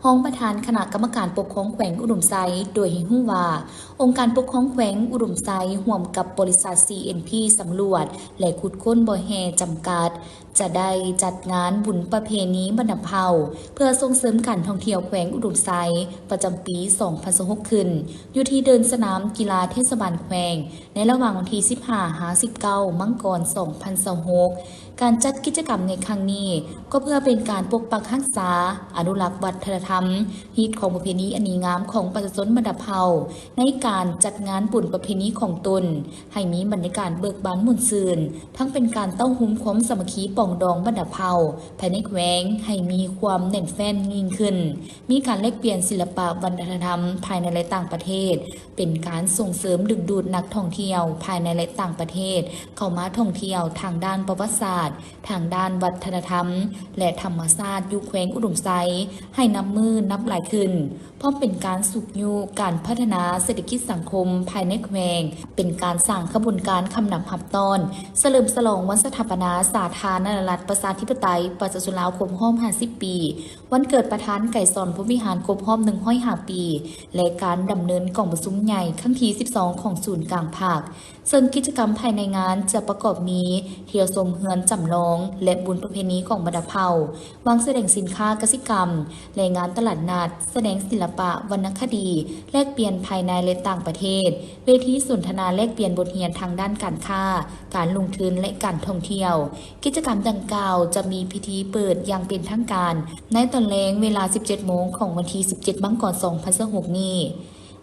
ຮອງປະທານຄະນະກຳມະການປົກຄອງແຂວງອຸດົມໄຊ ໂດຍໃຫ້ຮູ້ວ່າ ອົງການປົກຄອງແຂວງອຸດົມໄຊ ຮ່ວມກັບບໍລິສັດ ຊີເອັນພີ ສຳຫຼວດ ແລະ ຂຸດຄົ້ນບໍ່ແຮ່ ຈຳກັດ ຈະໄດ້ຈັດງານບຸນປະເພນີບັນດາເຜົ່າ ເພື່ອສົ່ງເສີມການທ່ອງທ່ຽວແຂວງອຸດົມໄຊ ປະຈຳປີສອງພັນຊາວຫົກ ຂຶ້ນ ຢູ່ທີ່ເດີ່ນສະໜາມກິລາເທດສະບານແຂວງ ໃນລະຫວ່າງວັນທີສິບຫ້າ ຫາ ສິບເກົ້າ ມັງກອນ ສອງພັນຊາວຫົກ. ການຈັດກິດຈະກຳໃນຄັ້ງນີ້ ກໍເພື່ອເປັນການປົກປັກຮັກສາ, ອະນຸລັກວັດທະນະທຳ, ຮີດຄອງປະເພນີອັນດີງາມຂອງປະຊາຊົນບັນດາເຜົ່າ ໃນການຈັດງານບຸນປະເພນີຂອງຕົນ ໃຫ້ມີບັນຍາກາດເບີກບານມ່ວນຊື່ນ, ທັງເປັນການເຕົ້າໂຮມຄວາມສາມັກຄີປອງດອງບັນດາເຜົ່າພາຍໃນແຂວງໃຫ້ມີຄວາມແໜ້ນແຟ້ນຍິ່ງຂຶ້ນ, ມີການແລກປ່ຽນສິລະປະວັດທະນະທຳພາຍໃນ ແລະ ຕ່າງປະເທດ, ເປັນການສົ່ງເສີມດຶງດູດນັກທ່ອງທ່ຽວພາຍໃນ ແລະ ຕ່າງປະເທດ ເຂົ້າມາທ່ອງທ່ຽວທາງດ້ານປະຫວັດສາດ, ທາງດ້ານວັດທະນະທຳ ແລະ ທຳມະຊາດຢູ່ແຂວງອຸດົມໄຊ ໃຫ້ນັບມື້ນັບຫຼາຍຂຶ້ນ, ພ້ອມເປັນການຊຸກຍູ້ການພັດທະນາເສດຖະກິດສັງຄົມພາຍໃນແຂວງ, ເປັນການສ້າງຂະບວນການຄຳນັບຮັບຕ້ອນ ສະເຫຼີມສະຫຼອງວັນສະຖາປະນາສາທາລະນະລັດ ປະຊາທິປະໄຕ ປະຊາຊົນລາວ ຄົບຮອບຫ້າສິບປີ, ວັນເກີດປະທານໄກສອນ ພົມວິຫານ ຄົບຮອບໜຶ່ງຮ້ອຍຫ້າປີ ແລະ ການດຳເນີນກອງປະຊຸມໃຫຍ່ຄັ້ງທີສິບສອງ ຂອງສູນກາງພັກ. ເຊິ່ງກິດຈະກຳພາຍໃນງານຈະປະກອບມີ ທ່ຽວຊົມເຮືອນຈຳລອງ ແລະ ບຸນປະເພນີຂອງບັນດາເຜົ່າ, ວາງສະແດງສິນຄ້າກະສິກຳ ແລະ ງານຕະຫຼາດນັດ, ສະແດງສິລະປະ, ວັນນະຄະດີ, ແລກປ່ຽນພາຍໃນ ແລະ ຕ່າງປະເທດ, ເວທີສົນທະນາແລກປ່ຽນບົດຮຽນທາງດ້ານການຄ້າ, ການລົງທຶນ ແລະ ການທ່ອງທ່ຽວ. ກິດຈະກຳດັ່ງກ່າວຈະມີພິທີເປີດຢ່າງເປັນທາງການ ໃນຕອນແລງເວລາສິບເຈັດໂມງຂອງວັນທີສິບເຈັດ ມັງກອນ ສອງພັນຊາວຫົກນີ້.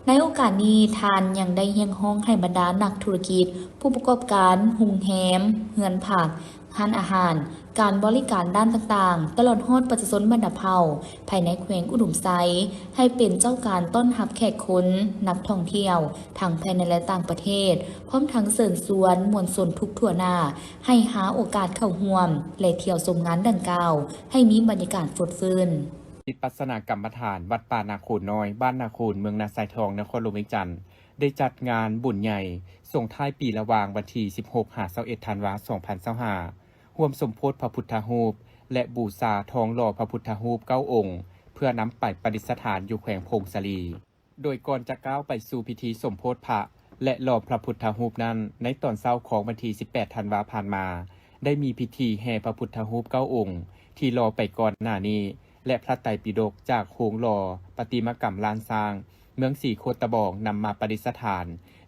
ໃນໂອກາດນີ້ ທ່ານຍັງໄດ້ຮຽກຮ້ອງໃຫ້ບັນດານັກທຸລະກິດ, ຜູ້ປະກອບການໂຮງແຮມ, ເຮືອນພັກ, ຮ້ານອາຫານ, ການບໍລິການດ້ານຕ່າງໆ, ຕະຫຼອດຮອດປະຊາຊົນບັນດາເຜົ່າພາຍໃນແຂວງອຸດົມໄຊ ໃຫ້ເປັນເຈົ້າການຕ້ອນຮັບແຂກຄົນ, ນັກທ່ອງທ່ຽວ ທັງພາຍໃນ ແລະ ຕ່າງປະເທດ, ພ້ອມທັງເຊີນຊວນມວນຊົນທຸກທົ່ວໜ້າ ໃຫ້ຫາໂອກາດເຂົ້າຮ່ວມ ແລະ ທ່ຽວຊົມງານດັ່ງກ່າວ ໃຫ້ມີບັນຍາກາດຟົດຟື້ນ. ວິປັດສະນາກຳມະຖານ ວັດປ່ານາໂຄນນ້ອຍ, ບ້ານນາໂຄນ, ເມືອງນາຊາຍທອງ, ນະຄອນຫຼວງວຽງຈັນ ໄດ້ຈັດງານບຸນໃຫຍ່ສົ່ງທ້າຍປີ ລະຫວ່າງວັນທີສິບຫົກ ຫາ ຊາວເອັດ ທັນວາ ສອງພັນຊາວຫ້າ ຮ່ວມສົມໂພດພະພຸດທະຮູບ ແລະ ບູຊາທອງຫຼໍ່ພະພຸດທະຮູບເກົ້າອົງ ເພື່ອນຳໄປປະດິດສະຖານຢູ່ແຂວງຜົ້ງສາລີ. ໂດຍກ່ອນຈະກ້າວໄປສູ່ພິທີສົມໂພດພະ ແລະ ຫຼໍ່ພະພຸດທະຮູບນັ້ນ, ໃນຕອນເຊົ້າຂອງວັນທີສິບແປດ ທັນວາ ຜ່ານມາ, ໄດ້ມີພິທີແຫ່ພະພຸດທະຮູບເກົ້າອົງ ທີ່ຫຼໍ່ໄປກ່ອນໜ້ານີ້ ແລະ ພະໄຕປິດົກຈາກໂຮງຫຼໍ່ປະຕິມາກຳລ້ານຊ້າງ ເມືອງສີໂຄດຕະບອງ ນຳມາປະດິດສະຖານ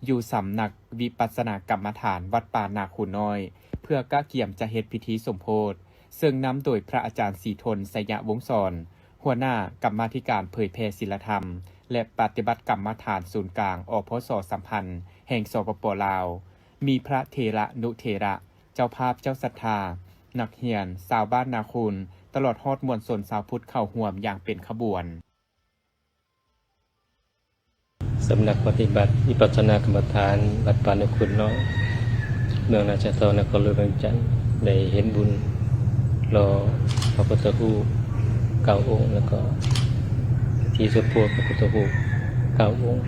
ຢູ່ສຳນັກວິປັດສະນາກຳມະຖານ ວັດປ່ານາໂຄນນ້ອຍ ເພື່ອກະກຽມຈະເຮັດພິທີສົມໂພດ, ເຊິ່ງນຳໂດຍພະອາຈານສີທົນ ໄຊຍະວົງສອນ, ຫົວໜ້າກຳມາທິການເຜີຍແຜ່ສິນລະທຳ ແລະ ປະຕິບັດກຳມະຖານສູນກາງ ອພສ ສຳພັນ ແຫ່ງ ສປປ ລາວ, ມີພະເຖລະນຸເຖລະ, ເຈົ້າພາບເຈົ້າສັດທາ, ນັກຮຽນ, ຊາວບ້ານນາຄູນ, ຕະຫຼອດຮອດມວນຊົນຊາວພຸດເຂົ້າຮ່ວມຢ່າງເປັນຂະບວນ. ສຳນັກປະຕິບັດວິປັດສະນາກຳມະຖານ ວັດປ່ານາຄູນນ້ອຍ ເມືອງນາຊາຍທອງ ນະຄອນຫຼວງວຽງຈັນ ໄດ້ເຮັດບຸນຫຼໍ່ພະພຸດທະຮູບເກົ້າອົງ ແລ້ວກໍພິທີສົມໂພດພະພຸດທະຮູບເກົ້າອົງ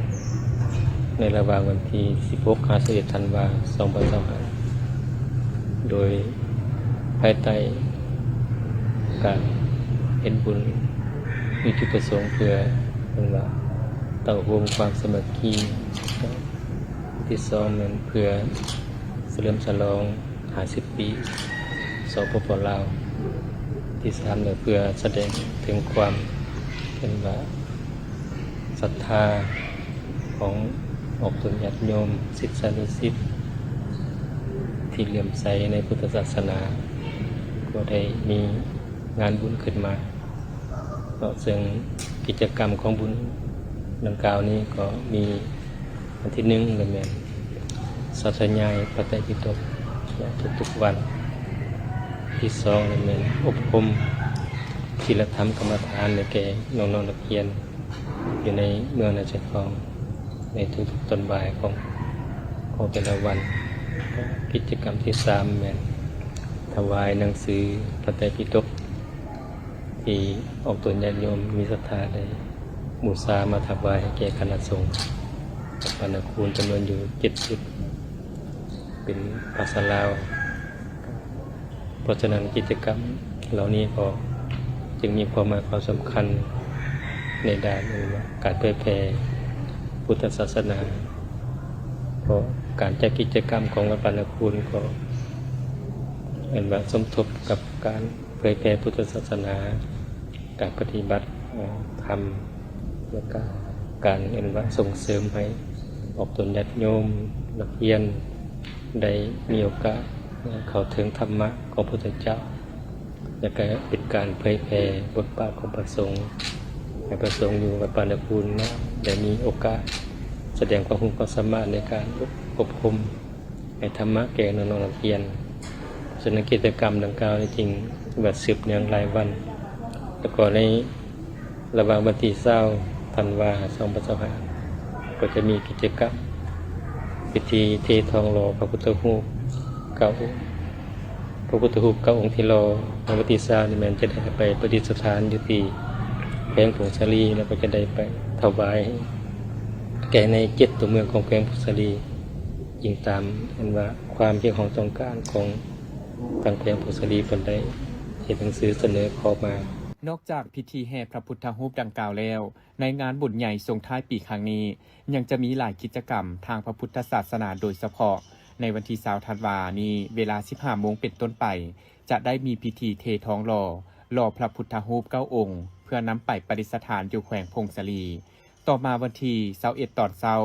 ໃນລະຫວ່າງວັນທີສິບຫົກ ຫາ ຊາວເອັດ ທັນວາ ສອງພັນຊາວຫ້າ ໂດຍພາຍໃຕ້ການເຮັດບຸນມີຈຸດປະສົງເພື່ອ ເອີ້ນວ່າ ເຕົ້າໂຮມຄວາມສາມັກຄີ ທີສອງແມ່ນເພື່ອສະເຫຼີມສະຫຼອງຫ້າສິບປີ ສປປ ລາວ, ທີສາມແມ່ນເພື່ອສະແດງເຖິງຄວາມ ເອີ້ນວ່າ ສັດທາຂອງອອກຕົນຍາດໂຍມ ສິດສານຸສິດ ທີ່ເຫຼື້ອມໃສໃນພຸດທະສາສະໜາ ກໍໄດ້ມີງານບຸນຂຶ້ນມາເນາະ, ເຊິ່ງກິດຈະກຳຂອງບຸນດັ່ງກ່າວນີ້ກໍມີ ອັນທີໜຶ່ງລະແມ່ນສາທະຍາຍພະໄຕປິດົກໃນທຸກໆວັນ, ທີສອງລະແມ່ນອົບຮົມສິນລະທຳກຳມະຖານໃຫ້ແກ່ນ້ອງໆນັກຮຽນຢູ່ໃນເມືອງນາຊາຍທອງໃນທຸກໆຕອນບ່າຍຂອງ ຂອງແຕ່ລະວັນ. ກິດຈະກຳທີສາມແມ່ນຖວາຍໜັງສືພະໄຕປິດົກ ທີ່ອອກຕົນຍາດໂຍມມີສັດທາໄດ້ບູຊາມາຖວາຍໃຫ້ແກ່ຄະນະສົງ ປານະຄູນຈຳນວນຢູ່ເຈັດຊຸດ ເປັນພາສາລາວ. ເພາະສະນັ້ນ ກິດຈະກຳເຫຼົ່ານີ້ກໍຈຶ່ງມີຄວາມໝາຍຄວາມສຳຄັນ ໃນດ້ານ ເອີ້ນວ່າ ການເຜີຍແຜ່ພຸດທະສາສະໜາ, ເພາະການຈັດກິດຈະກຳຂອງວັດປານນາຄູນກໍ ເອີ້ນວ່າ ສົມທົບກັບການເຜີຍແຜ່ພຸດທະສາສະໜາ, ການປະຕິບັດ ເອີ ທຳ ແລະກະການ ເອີ້ນວ່າ ສົ່ງເສີມໃຫ້ອອກຕົນຍາດໂຍມ ນັກຮຽນ ໄດ້ມີໂອກາດເຂົ້າເຖິງທຳມະຂອງພະພຸດທະເຈົ້າ ແລະກະເປັນການເຜີຍແຜ່ບົດບາດຂອງພະສົງ ໃຫ້ພະສົງຢູ່ວັດປານນາຄູນເນາະ ໄດ້ມີໂອກາດສະແດງຄວາມຮູ້ຄວາມສາມາດໃນການອົບຮົມໃຫ້ທຳມະແກ່ນ້ອງໆນັກຮຽນ. ສະນັ້ນ ກິດຈະກຳດັ່ງກ່າວນີ້ຈຶ່ງວ່າສືບເນື່ອງຫຼາຍວັນ ແລ້ວກໍໃນ ລະຫວ່າງວັນທີຊາວທັນວາ ສອງພັນຊາວຫ້າ ກໍຈະມີກິດຈະກຳພິທີເທທອງຫຼໍ່ພະພຸດທະຮູບເກົ້າອົງ, ພະພຸດທະຮູບເກົ້າອົງທີ່ຫຼໍ່ໃນວັນທີຊາວນີ້ແມ່ນຈະໄດ້ໄປປະດິດສະຖານຢູ່ທີ່ແຂວງຜົ້ງສາລີ ແລ້ວກໍຈະໄດ້ໄປຖວາຍແກ່ໃນເຈັດຕົວເມືອງຂອງແຂວງຜົ້ງສາລີ ອີງຕາມ ເອີ້ນວ່າ ຄວາມຮຽກຮ້ອງຕ້ອງການຂອງທາງແຂວງຜົ້ງສາລີ ເພິ່ນໄດ້ເຮັດໜັງສືສະເໜີຂໍມາ. ນອກຈາກພິທີແຫ່ພະພຸດທະຮູບດັ່ງກ່າວແລ້ວ, ໃນງານບຸນໃຫຍ່ສົ່ງທ້າຍປີຄັ້ງນີ້ ຍັງຈະມີຫຼາຍກິດຈະກຳທາງພະພຸດທະສາສະໜາ, ໂດຍສະເພາະໃນວັນທີຊາວທັນວານີ້ ເວລາສິບຫ້າໂມງເປັນຕົ້ນໄປ ຈະໄດ້ມີພິທີເທທອງຫຼໍ່ ຫຼໍ່ພະພຸດທະຮູບເກົ້າອົງ ເພື່ອນຳໄປປະດິດສະຖານຢູ່ແຂວງຜົ້ງສາລີ. ຕໍ່ມາວັນທີຊາວເອັດຕອນເຊົ້າ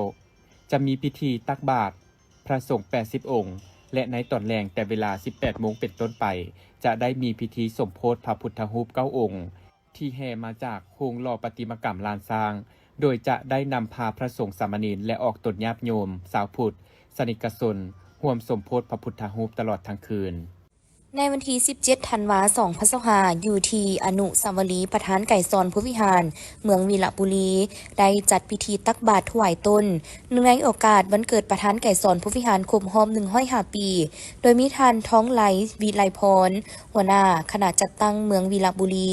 ຈະມີພິທີຕັກບາດພະສົງແປດສິບອົງ ແລະ ໃນຕອນແລງແຕ່ເວລາສິບແປດໂມງເປັນຕົ້ນໄປ ຈະໄດ້ມີພິທີສົມໂພດພະພຸດທະຮູບເກົ້າອົງ ທີ່ແຫ່ມາຈາກໂຮງຫຼໍ່ປະຕິມາກຳລ້ານຊ້າງ, ໂດຍຈະໄດ້ນຳພາພະສົງສາມະເນນ ແລະ ອອກຕົນຍາດໂຍມຊາວພຸດ, ສະນິກະຊົນ ຮ່ວມສົມໂພດພະພຸດທະຮູບຕະຫຼອດທັງຄືນ. ໃນວັນທີສິບເຈັດທັນວາ ສອງພັນຊາວຫ້າ ຢູ່ທີ່ອະນຸສາວະລີປະທານໄກສອນພົມວິຫານ ເມືອງວິລະບູລີ ໄດ້ຈັດພິທີຕັກບາດຖວາຍຕົນ ເນື່ອງໃນໂອກາດວັນເກີດປະທານໄກສອນພົມວິຫານຄົບຮອບໜຶ່ງຮ້ອຍຫ້າປີ, ໂດຍມີທ່ານ ທອງໄລ ວິໄລພອນ ຫົວໜ້າຄະນະຈັດຕັ້ງເມືອງວິລະບູລີ,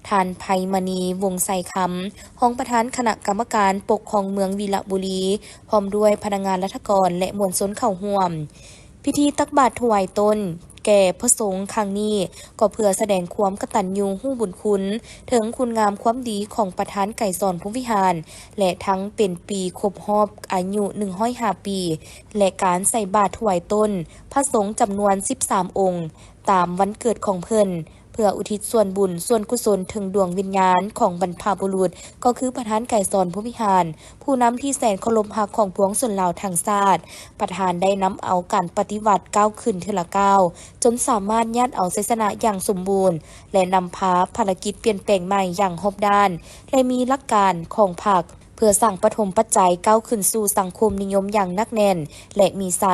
ທ່ານ ໄພມະນີ ວົງໄຊຄຳ ຮອງປະທານຄະນະກຳມະການປົກຄອງເມືອງວິລະບູລີ ພ້ອມດ້ວຍພະນັກງານລັດຖະກອນ ແລະ ມວນຊົນເຂົ້າຮ່ວມ. ພິທີຕັກບາດຖວາຍຕົນແກ່ພະສົງຄັ້ງນີ້ ກໍເພື່ອສະແດງຄວາມກະຕັນຍູຮູ້ບຸນຄຸນ ເຖິງຄຸນງາມຄວາມດີຂອງປະທານໄກສອນພົມວິຫານ ແລະ ທັງເປັນປີຄົບຮອບອາຍຸໜຶ່ງຮ້ອຍຫ້າປີ ແລະ ການໃສ່ບາດຖວາຍຕົນພະສົງຈຳນວນສິບສາມອົງ ຕາມວັນເກີດຂອງເພິ່ນ ເພື່ອອຸທິດສ່ວນບຸນສ່ວນກຸສົນເຖິງດວງວິນຍານຂອງບັນພະບຸລຸດ ກໍຄືປະທານໄກສອນພົມວິຫານ ຜູ້ນຳທີ່ແສນເຄົາລົບຮັກຂອງປວງຊົນລາວທັງຊາດ. ປະທານໄດ້ນຳເອົາການປະຕິວັດກ້າວຂຶ້ນເທື່ອລະກ້າວ ຈົນສາມາດຍາດເອົາໄຊຊະນະຢ່າງສົມບູນ ແລະ ນຳພາພາລະກິດປ່ຽນແປງໃໝ່ຢ່າງຮອບດ້ານ ແລະ ມີຫຼັກການຂອງພັກ ເພື່ອສ້າງປະຖົມປັດໄຈກ້າວຂຶ້ນສູ່ສັງຄົມນິຍົມຢ່າງໜັກແໜ້ນ ແລະ ມີໄຊ,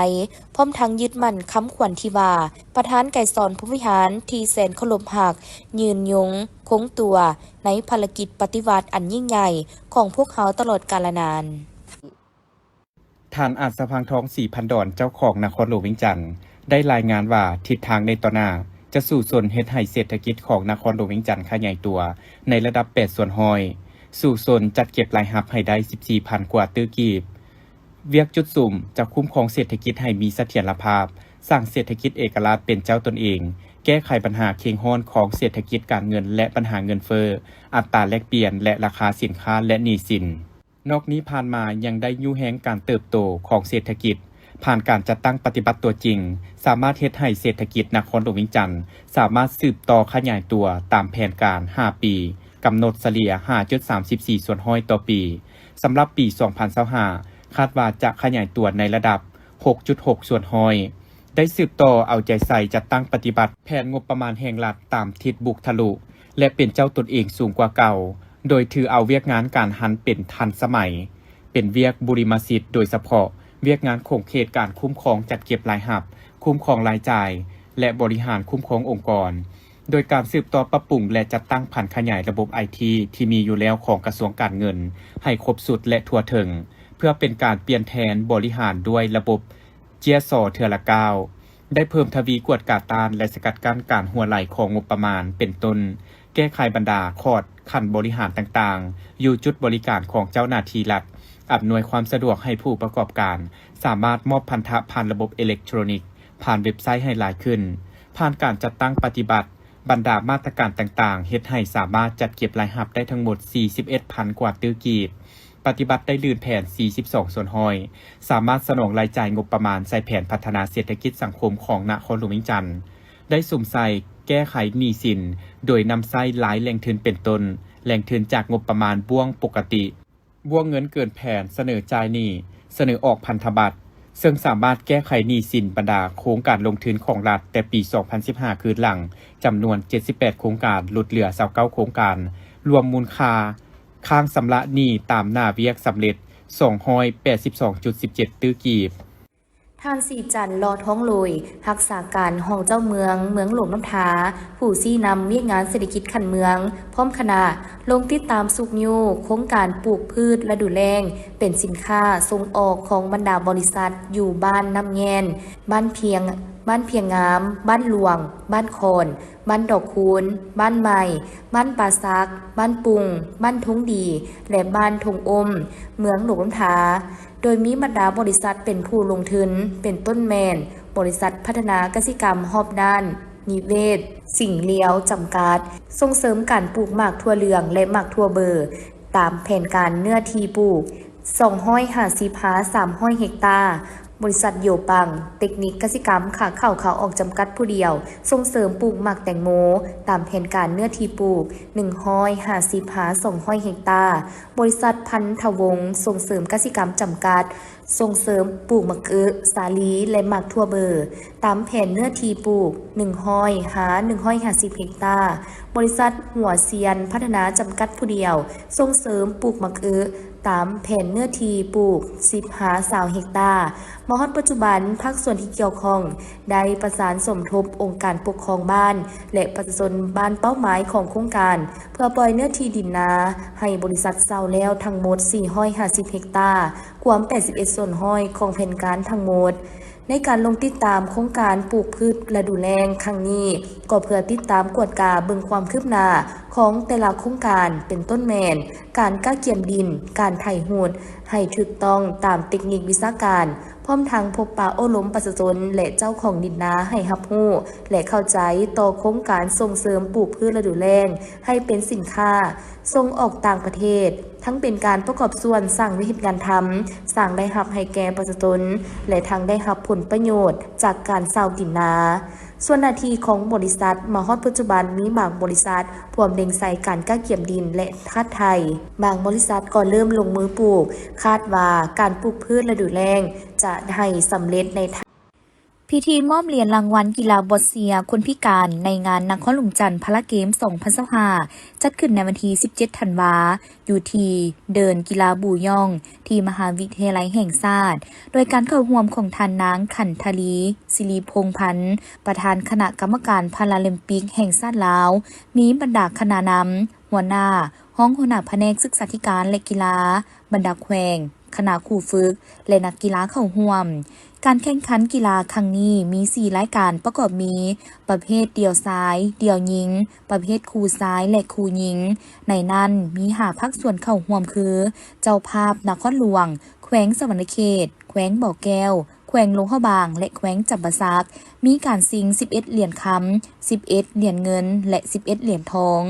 ພ້ອມທັງຍຶດໝັ້ນຄຳຂວັນທີ່ວ່າ ປະທານໄກສອນພົມວິຫານທີ່ແສນເຄົາລົບຮັກ ຍືນຍົງຄົງຕົວໃນພາລະກິດປະຕິວັດອັນຍິ່ງໃຫຍ່ຂອງພວກເຮົາຕະຫຼອດກາລະນານ. ທ່ານ ອາດສະພັງທອງ ສີພັນດອນ ເຈົ້າຂອງນະຄອນຫຼວງວຽງຈັນ ໄດ້ລາຍງານວ່າ ທິດທາງໃນຕໍ່ໜ້າຈະສູ້ຊົນເຮັດໃຫ້ເສດຖະກິດຂອງນະຄອນຫຼວງວຽງຈັນຂະຫຍາຍຕົວໃນລະດັບແປດສ່ວນຮ້ອຍ, ສູ້ຊົນຈັດເກັບລາຍຮັບໃຫ້ໄດ້ສິບສີ່ພັນກວ່າຕື້ກີບ. ວຽກຈຸດສຸມຈະຄຸ້ມຄອງເສດຖະກິດໃຫ້ມີສະຖຽນລະພາບ, ສ້າງເສດຖະກິດເອກະລາດເປັນເຈົ້າຕົນເອງ, ແກ້ໄຂບັນຫາເຄັ່ງຮ້ອນຂອງເສດຖະກິດການເງິນ ແລະ ບັນຫາເງິນເຟີ້, ອັດຕາແລກປ່ຽນ ແລະ ລາຄາສິນຄ້າ ແລະ ໜີ້ສິນ. ນອກນີ້ຜ່ານມາຍັງໄດ້ຍູ້ແຮງການເຕີບໂຕຂອງເສດຖະກິດ, ຜ່ານການຈັດຕັ້ງປະຕິບັດຕົວຈິງ, ສາມາດເຮັດໃຫ້ເສດຖະກິດນະຄອນຫຼວງວຽງຈັນ ສາມາດສືບຕໍ່ຂະຫຍາຍຕົວຕາມແຜນການຫ້າປີ, ກຳນົດສະເລ່ຍຫ້າຈຸດສາມສິບສີ່ສ່ວນຮ້ອຍຕໍ່ປີ. ສຳລັບປີສອງພັນຊາວຫ້າ ຄາດວ່າຈະຂະຫຍາຍຕົວໃນລະດັບຫົກຈຸດຫົກສ່ວນຮ້ອຍ. ໄດ້ສືບຕໍ່ເອົາໃຈໃສ່ຈັດຕັ້ງປະຕິບັດແຜນງົບປະມານແຫ່ງລັດຕາມທິດບຸກທະລຸ ແລະ ເປັນເຈົ້າຕົນເອງສູງກວ່າເກົ່າ, ໂດຍຖືເອົາວຽກງານການຫັນເປັນທັນສະໄໝ, ເປັນວຽກບຸລິມະສິດ, ໂດຍສະເພາະວຽກງານຂົງເຂດການຄຸ້ມຄອງຈັດເກັບລາຍຮັບ, ຄຸ້ມຄອງລາຍຈ່າຍ ແລະ ບໍລິຫານຄຸ້ມຄອງອົງກອນ, ໂດຍການສືບຕໍ່ປັບປຸງ ແລະ ຈັດຕັ້ງຜັນຂະຫຍາຍລະບົບໄອທີທີ່ມີຢູ່ແລ້ວຂອງກະຊວງການເງິນໃຫ້ຄົບຊຸດ ແລະ ທົ່ວເຖິງ, ເພື່ອເປັນການປ່ຽນແທນບໍລິຫານດ້ວຍລະບົບ ເຈ້ຍຊໍເທື່ອລະກ້າວ, ໄດ້ເພີ່ມທະວີກວດກາຕ້ານ ແລະ ສະກັດກັ້ນການຮົ່ວໄຫຼຂອງງົບປະມານ ເປັນຕົ້ນ ແກ້ໄຂບັນດາຂອດຂັ້ນບໍລິຫານຕ່າງໆ ຢູ່ຈຸດບໍລິການຂອງເຈົ້າໜ້າທີ່ລັດ, ອຳນວຍຄວາມສະດວກໃຫ້ຜູ້ປະກອບການສາມາດມອບພັນທະຜ່ານລະບົບເອເລັກໂທຣນິກ, ຜ່ານເວັບໄຊໃຫ້ຫຼາຍຂຶ້ນ, ຜ່ານການຈັດຕັ້ງປະຕິບັດ ບັນດາມາດຕະການຕ່າງໆ ເຮັດໃຫ້ສາມາດຈັດເກັບລາຍຮັບໄດ້ທັງໝົດສີ່ສິບເອັດພັນກວ່າຕື້ກີບ, ປະຕິບັດໄດ້ລື່ນແຜນສີ່ສິບສອງສ່ວນຮ້ອຍ, ສາມາດສະໜອງລາຍຈ່າຍງົບປະມານໃສ່ແຜນພັດທະນາເສດຖະກິດສັງຄົມຂອງນະຄອນຫຼວງວຽງຈັນ, ໄດ້ສຸມໃສ່ແກ້ໄຂໜີ້ສິນ ໂດຍນຳໃຊ້ຫຼາຍແຫຼ່ງທຶນເປັນຕົ້ນ ແຫຼ່ງທຶນຈາກງົບປະມານບ້ວງປົກກະຕິ, ບ້ວງເງິນເກີນແຜນ, ສະເໜີຈ່າຍໜີ້, ສະເໜີອອກພັນທະບັດ, ເຊິ່ງສາມາດແກ້ໄຂໜີ້ສິນບັນດາໂຄງການລົງທຶນຂອງລັດແຕ່ປີສອງພັນສິບຫ້າຄືນຫຼັງ ຈຳນວນເຈັດສິບແປດໂຄງການ, ຫຼຸດເຫຼືອຊາວເກົ້າໂຄງການ, ລວມມູນຄ່າຄ້າງຊຳລະໜີ້ຕາມໜ້າວຽກສຳເລັດສອງຮ້ອຍແປດສິບສອງຈຸດສິບເຈັດຕື້ກີບ. ທ່ານ ສີຈັນ ຫຼໍ່ທອງໂລຍ, ຮັກສາການຮອງເຈົ້າເມືອງ ເມືອງຫຼວງນ້ຳທາ, ຜູ້ຊີ້ນຳວຽກງານເສດຖະກິດຂັ້ນເມືອງ ພ້ອມຄະນະ ລົງຕິດຕາມຊຸກຍູ້ໂຄງການປູກພືດລະດູແລ້ງເປັນສິນຄ້າສົ່ງອອກຂອງບັນດາບໍລິສັດຢູ່ບ້ານນ້ຳແງ່ນ, ບ້ານພຽງ, ບ້ານພຽງງາມ, ບ້ານຫຼວງ, ບ້ານຄອນ, ບ້ານດອກຄູນ, ບ້ານໃໝ່, ບ້ານປ່າສັກ, ບ້ານປຸງ, ບ້ານທົ່ງດີ ແລະ ບ້ານທົ່ງອົມ ເມືອງຫຼວງນ້ຳທາ, ໂດຍມີບັນດາບໍລິສັດເປັນຜູ້ລົງທຶນ ເປັນຕົ້ນແມ່ນ ບໍລິສັດພັດທະນາກະສິກຳຮອບດ້ານນິເວດ ສິງລຽວ ຈຳກັດ, ສົ່ງເສີມການປູກໝາກຖົ່ວເຫຼືອງ ແລະ ໝາກຖົ່ວເບີ ຕາມແຜນການເນື້ອທີ່ປູກ ສອງຮ້ອຍຫ້າສິບຫາສາມຮ້ອຍເຮັກຕາ, ບໍລິສັດໂຢປັງ ເຕັກນິກກະສິກຳຂາເຂົ້າຂາອອກຈຳກັດຜູ້ດຽວ ສົ່ງເສີມປູກໝາກແຕງໂມ ຕາມແຜນການເນື້ອທີ່ປູກ ໜຶ່ງຮ້ອຍຫ້າສິບຫາສອງຮ້ອຍເຮັກຕາ, ບໍລິສັດພັນທະວົງ ສົ່ງເສີມກະສິກຳຈຳກັດ ສົ່ງເສີມປູກໝາກອຶ ສາລີ ແລະ ໝາກຖົ່ວເບີ ຕາມແຜນເນື້ອທີ່ປູກ ໜຶ່ງຮ້ອຍຫາໜຶ່ງຮ້ອຍຫ້າສິບເຮັກຕາ, ບໍລິສັດຫົວຊຽນພັດທະນາຈຳກັດຜູ້ດຽວ ສົ່ງເສີມປູກໝາກອຶ ຕາມແຜນເນື້ອທີ່ປູກ ສິບຫາຊາວເຮັກຕາ. ມາຮອດປັດຈຸບັນ, ພາກສ່ວນທີ່ກ່ຽວຂ້ອງໄດ້ປະສານສົມທົບອົງການປົກຄອງບ້ານ ແລະ ປະຊາຊົນບ້ານເປົ້າໝາຍຂອງໂຄງການ ເພື່ອປ່ອຍເນື້ອທີ່ດິນນາໃຫ້ບໍລິສັດເຊົ່າແລ້ວທັງໝົດ ສີ່ຮ້ອຍຫ້າສິບເຮັກຕາ, ກວມ ແປດສິບເອັດສ່ວນຮ້ອຍຂອງແຜນການທັງໝົດ. ໃນການລົງຕິດຕາມໂຄງການປູກພືດລະດູແລ້ງຄັ້ງນີ້ ກໍເພື່ອຕິດຕາມກວດກາເບິ່ງຄວາມຄືບໜ້າຂອງແຕ່ລະໂຄງການ ເປັນຕົ້ນແມ່ນ ການກະກຽມດິນ, ການໄຖຫຸດໃຫ້ຖືກຕ້ອງຕາມເຕັກນິກວິຊາການ, ພ້ອມທັງພົບປະໂອ້ລົມປະຊາຊົນ ແລະ ເຈົ້າຂອງດິນນາໃຫ້ຮັບຮູ້ ແລະ ເຂົ້າໃຈຕໍ່ໂຄງການສົ່ງເສີມປູກພືດລະດູແລ້ງໃຫ້ເປັນສິນຄ້າສົ່ງອອກຕ່າງປະເທດ, ທັງເປັນການປະກອບສ່ວນສ້າງວຽກເຮັດງານທຳ, ສ້າງລາຍຮັບໃຫ້ແກ່ປະຊາຊົນ ແລະ ທັງໄດ້ຮັບຜົນປະໂຫຍດຈາກການເຊົ່າດິນນາ. ສ່ວນໜ້າທີ່ຂອງບໍລິສັດ ມາຮອດປັດຈຸບັນມີບາງບໍລິສັດພວມເລັງໃສ່ການກະກຽມດິນ ແລະ ທາດໄທ, ບາງບໍລິສັດກໍເລີ່ມລົງມືປູກ, ຄາດວ່າການປູກພືດລະດູແລ້ງຈະໃຫ້ສຳເລັດໃນ ພິທີມອບຫຼຽນລາງວັນກິລາບອດເຊຍຄົນພິການໃນງານນະຄອນຫຼວງຈັນພາລາເກມສອງພັນຊາວຫ້າ ຈັດຂຶ້ນໃນວັນທີສິບເຈັດທັນວາ ຢູ່ທີ່ເດີ່ນກິລາບູຢອງ ທີ່ມະຫາວິທະຍາໄລແຫ່ງຊາດ ໂດຍການເຂົ້າຮ່ວມຂອງທ່ານນາງ ຂັນທະລີ ສິລິພົງພັນ ປະທານຄະນະກຳມະການພາລາລິມປິກແຫ່ງຊາດລາວ, ມີບັນດາຄະນະນຳ, ຫົວໜ້າ, ຮອງຫົວໜ້າພະແນກສຶກສາທິການ ແລະ ກິລາ, ບັນດາແຂວງ, ຄະນະຄູຝຶກ ແລະ ນັກກິລາເຂົ້າຮ່ວມ. ການແຂ່ງຂັນກິລາຄັ້ງນີ້ມີສີ່ລາຍການປະກອບມີ ປະເພດດ່ຽວຊາຍ, ດ່ຽວຍິງ, ປະເພດຄູ່ຊາຍ ແລະ ຄູ່ຍິງ. ໃນນັ້ນມີຫ້າພາກສ່ວນເຂົ້າຮ່ວມຄື ເຈົ້າພາບນະຄອນຫຼວງ, ແຂວງສະຫວັນນະເຂດ, ແຂວງບໍ່ແກ້ວ, ແຂວງຫຼວງພະບາງ ແລະ ແຂວງຈຳປາສັກ, ມີການຊິງສິບເອັດຫຼຽນຄຳ, ສິບເອັດຫຼຽນເງິນ ແລະ ສິບເອັດຫຼຽນທອງ.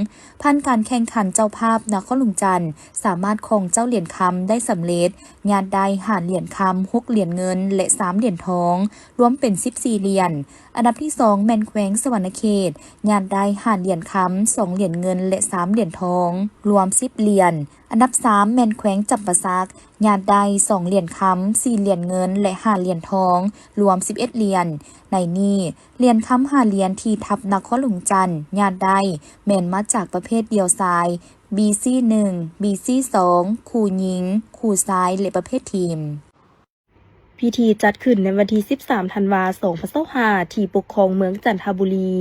ຜ່ານການແຂ່ງຂັນ, ເຈົ້າພາບນະຄອນຫຼວງຈັນ ສາມາດຄອງເຈົ້າຫຼຽນຄຳໄດ້ສຳເລັດ, ຍາດໄດ້ຫ້າຫຼຽນຄຳ, ຫົກຫຼຽນເງິນ ແລະ ສາມຫຼຽນທອງ, ລວມເປັນສິບສີ່ຫຼຽນ. ອັນດັບທີສອງແມ່ນແຂວງສະຫວັນນະເຂດ, ຍາດໄດ້ຫ້າຫຼຽນຄຳ, ສອງຫຼຽນເງິນ ແລະ ສາມຫຼຽນທອງ, ລວມສິບຫຼຽນ. ອັນດັບສາມແມ່ນແຂວງຈຳປາສັກ, ຍາດໄດ້ສອງຫຼຽນຄຳ, ສີ່ຫຼຽນເງິນ ແລະ ຫ້າຫຼຽນທອງ, ລວມສິບເອັດຫຼຽນ. ໃນນີ້, ຫຼຽນຄຳຫ້າຫຼຽນທີ່ທັບນະຄອນຫຼວງຈັນຍາດໄດ້ ແມ່ນມາຈາກປະເພດດ່ຽວຊາຍ ບີຊີໜຶ່ງ, ບີຊີສອງ, ຄູ່ຍິງ, ຄູ່ຊາຍ ແລະ ປະເພດທີມ. ພິທີຈັດຂຶ້ນໃນວັນທີສິບສາມທັນວາ ສອງພັນຊາວຫ້າ ທີ່ປົກຄອງເມືອງຈັນທະບູລີ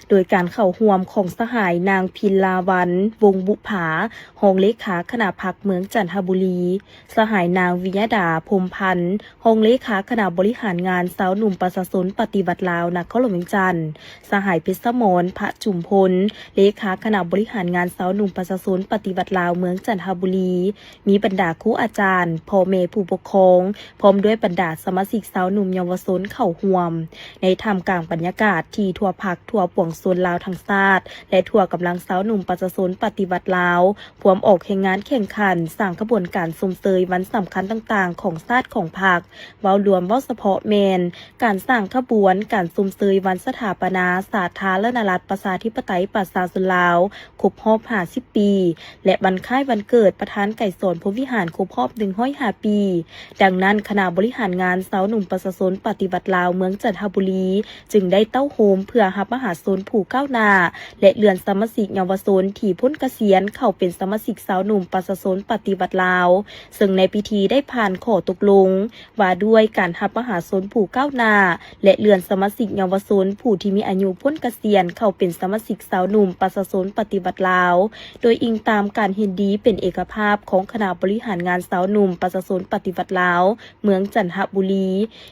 ໂດຍການເຂົ້າຮ່ວມຂອງສະຫາຍນາງພິນລາວັນ ວົງບຸພາ ຮອງເລຂາຄະນະພັກເມືອງຈັນທະບູລີ, ສະຫາຍນາງວິຍະດາ ພົມພັນ ຮອງເລຂາຄະນະບໍລິຫານງານຊາວໜຸ່ມປະຊາຊົນປະຕິວັດລາວນະຄອນຫຼວງວຽງຈັນ, ສະຫາຍ ເພັດສະໝອນ ພະຈຸມພົນ ເລຂາຄະນະບໍລິຫານງານຊາວໜຸ່ມປະຊາຊົນປະຕິວັດລາວເມືອງຈັນທະບູລີ, ມີບັນດາຄູອາຈານ, ພໍ່ແມ່ຜູ້ປົກຄອງ, ພ້ອມດ້ວຍບັນດາ ສະມາຊິກຊາວໜຸ່ມເຍົາວະຊົນເຂົ້າຮ່ວມ ໃນທ່າມກາງບັນຍາກາດທີ່ທົ່ວພັກ, ທົ່ວປວງຊົນລາວທັງຊາດ ແລະ ທົ່ວກຳລັງຊາວໜຸ່ມປະຊາຊົນປະຕິວັດລາວ ພວມອອກແຮງງານແຂ່ງຂັນ ສ້າງຂະບວນການຊົມເຊີຍວັນສຳຄັນຕ່າງໆຂອງຊາດຂອງພັກ. ເວົ້າລວມ, ເວົ້າສະເພາະແມ່ນ ການສ້າງຂະບວນການຊົມເຊີຍວັນສະຖາປະນາສາທາລະນະລັດ ປະຊາທິປະໄຕ ປະຊາຊົນລາວ ຄົບຮອບຫ້າສິບປີ ແລະ ວັນຄ້າຍວັນເກີດປະທານໄກສອນ ພົມວິຫານ ຄົບຮອບໜຶ່ງຮ້ອຍຫ້າປີ. ດັ່ງນັ້ນ, ຄະນະບໍລິຫານງານຊາວໜຸ່ມປະຊາຊົນປະຕິວັດລາວເມືອງຈັນທະບູລີ ຈຶ່ງໄດ້ເຕົ້າໂຮມເພື່ອຮັບມະຫາຊົນຜູ້ກ້າວໜ້າ ແລະ ເລື່ອນສະມາຊິກເຍົາວະຊົນທີ່ພົ້ນກະສຽນເຂົ້າເປັນສະມາຊິກຊາວໜຸ່ມປະຊາຊົນປະຕິວັດລາວ, ເຊິ່ງໃນພິທີໄດ້ຜ່ານຂໍ້ຕົກລົງ ວ່າດ້ວຍການຮັບມະຫາຊົນຜູ້ກ້າວໜ້າ ແລະ ເລື່ອນສະມາຊິກເຍົາວະຊົນຜູ້ທີ່ມີອາຍຸພົ້ນກະສຽນເຂົ້າເປັນສະມາຊິກຊາວໜຸ່ມປະຊາຊົນປະຕິວັດລາວ, ໂດຍອີງຕາມການເຫັນດີເປັນເອກະພາບຂອງຄະນະບໍລິຫານງານຊາວໜຸ່ມປະຊາຊົນປະຕິວັດລາວເມືອງຈັນທະບູລີ,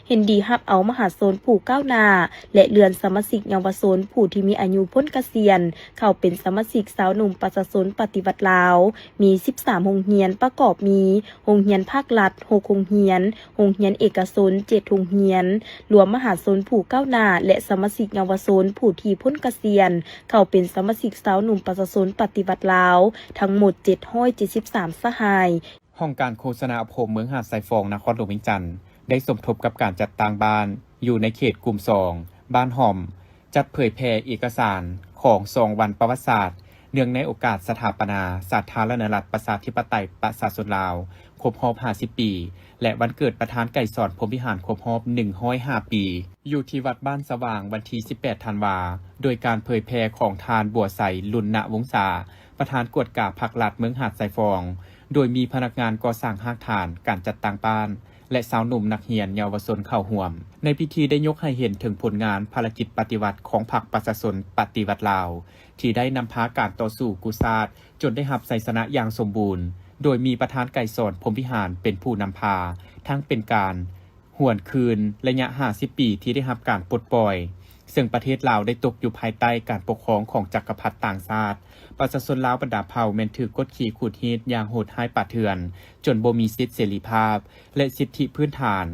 ເຫັນດີຮັບເອົາມະຫາຊົນຜູ້ກ້າວໜ້າ ແລະ ເລື່ອນສະມາຊິກເຍົາວະຊົນຜູ້ທີ່ມີອາຍຸພົ້ນກະສຽນເຂົ້າເປັນສະມາຊິກຊາວໜຸ່ມປະຊາຊົນປະຕິວັດລາວ ມີສິບສາມໂຮງຮຽນ ປະກອບມີ ໂຮງຮຽນພາກລັດ ຫົກໂຮງຮຽນ, ໂຮງຮຽນເອກະຊົນ ເຈັດໂຮງຮຽນ, ລວມມະຫາຊົນຜູ້ກ້າວໜ້າ ແລະ ສະມາຊິກເຍົາວະຊົນຜູ້ທີ່ພົ້ນກະສຽນ ເຂົ້າເປັນສະມາຊິກຊາວໜຸ່ມປະຊາຊົນປະຕິວັດລາວ ທັງໝົດ ເຈັດຮ້ອຍເຈັດສິບສາມສະຫາຍ. ຫ້ອງການໂຄສະນາອົບຮົມເມືອງຫາດຊາຍຟອງ ນະຄອນຫຼວງວຽງຈັນ ໄດ້ສົມທົບກັບການຈັດຕັ້ງບ້ານ ຢູ່ໃນເຂດກຸ່ມສອງ ບ້ານຮ່ອມ ຈັດເຜີຍແຜ່ເອກະສານຂອງສອງວັນປະຫວັດສາດ ເນື່ອງໃນໂອກາດສະຖາປະນາສາທາລະນະລັດ ປະຊາທິປະໄຕ ປະຊາຊົນລາວ ຄົບຮອບຫ້າສິບປີ ແລະ ວັນເກີດປະທານໄກສອນ ພົມວິຫານ ຄົບຮອບໜຶ່ງຮ້ອຍຫ້າປີ ຢູ່ທີ່ວັດບ້ານສະຫວ່າງ ວັນທີສິບແປດທັນວາ, ໂດຍການເຜີຍແຜ່ຂອງທ່ານ ບົວໄຊ ລຸນນະວົງສາ ປະທານກວດກາພັກລັດເມືອງຫາດຊາຍຟອງ, ໂດຍມີພະນັກງານກໍ່ສ້າງຮາກຖານການຈັດຕັ້ງບ້ານ ແລະ ຊາວໜຸ່ມນັກຮຽນເຍົາວະຊົນເຂົ້າຮ່ວມ. ໃນພິທີໄດ້ຍົກໃຫ້ເຫັນເຖິງຜົນງານພາລະກິດປະຕິວັດຂອງພັກປະຊາຊົນປະຕິວັດລາວ ທີ່ໄດ້ນຳພາການຕໍ່ສູ້ກູ້ຊາດ ຈົນໄດ້ຮັບໄຊຊະນະຢ່າງສົມບູນ, ໂດຍມີປະທານໄກສອນ ພົມວິຫານ ເປັນຜູ້ນຳພາ, ທັງເປັນການຫວນຄືນໄລຍະຫ້າສິບປີທີ່ໄດ້ຮັບການປົດປ່ອຍ, ເຊິ່ງປະເທດລາວໄດ້ຕົກຢູ່ພາຍໃຕ້ການປົກຄອງຂອງຈັກກະພັດຕ່າງຊາດ. ປະຊາຊົນລາວບັນດາເຜົ່າແມ່ນຖືກກົດຂີ່ຂູດຮີດຢ່າງໂຫດຮ້າຍປ່າເຖື່ອນ, ຈົນບໍ່ມີສິດເສລີພາບ ແລະ ສິດທິພື້ນຖານ.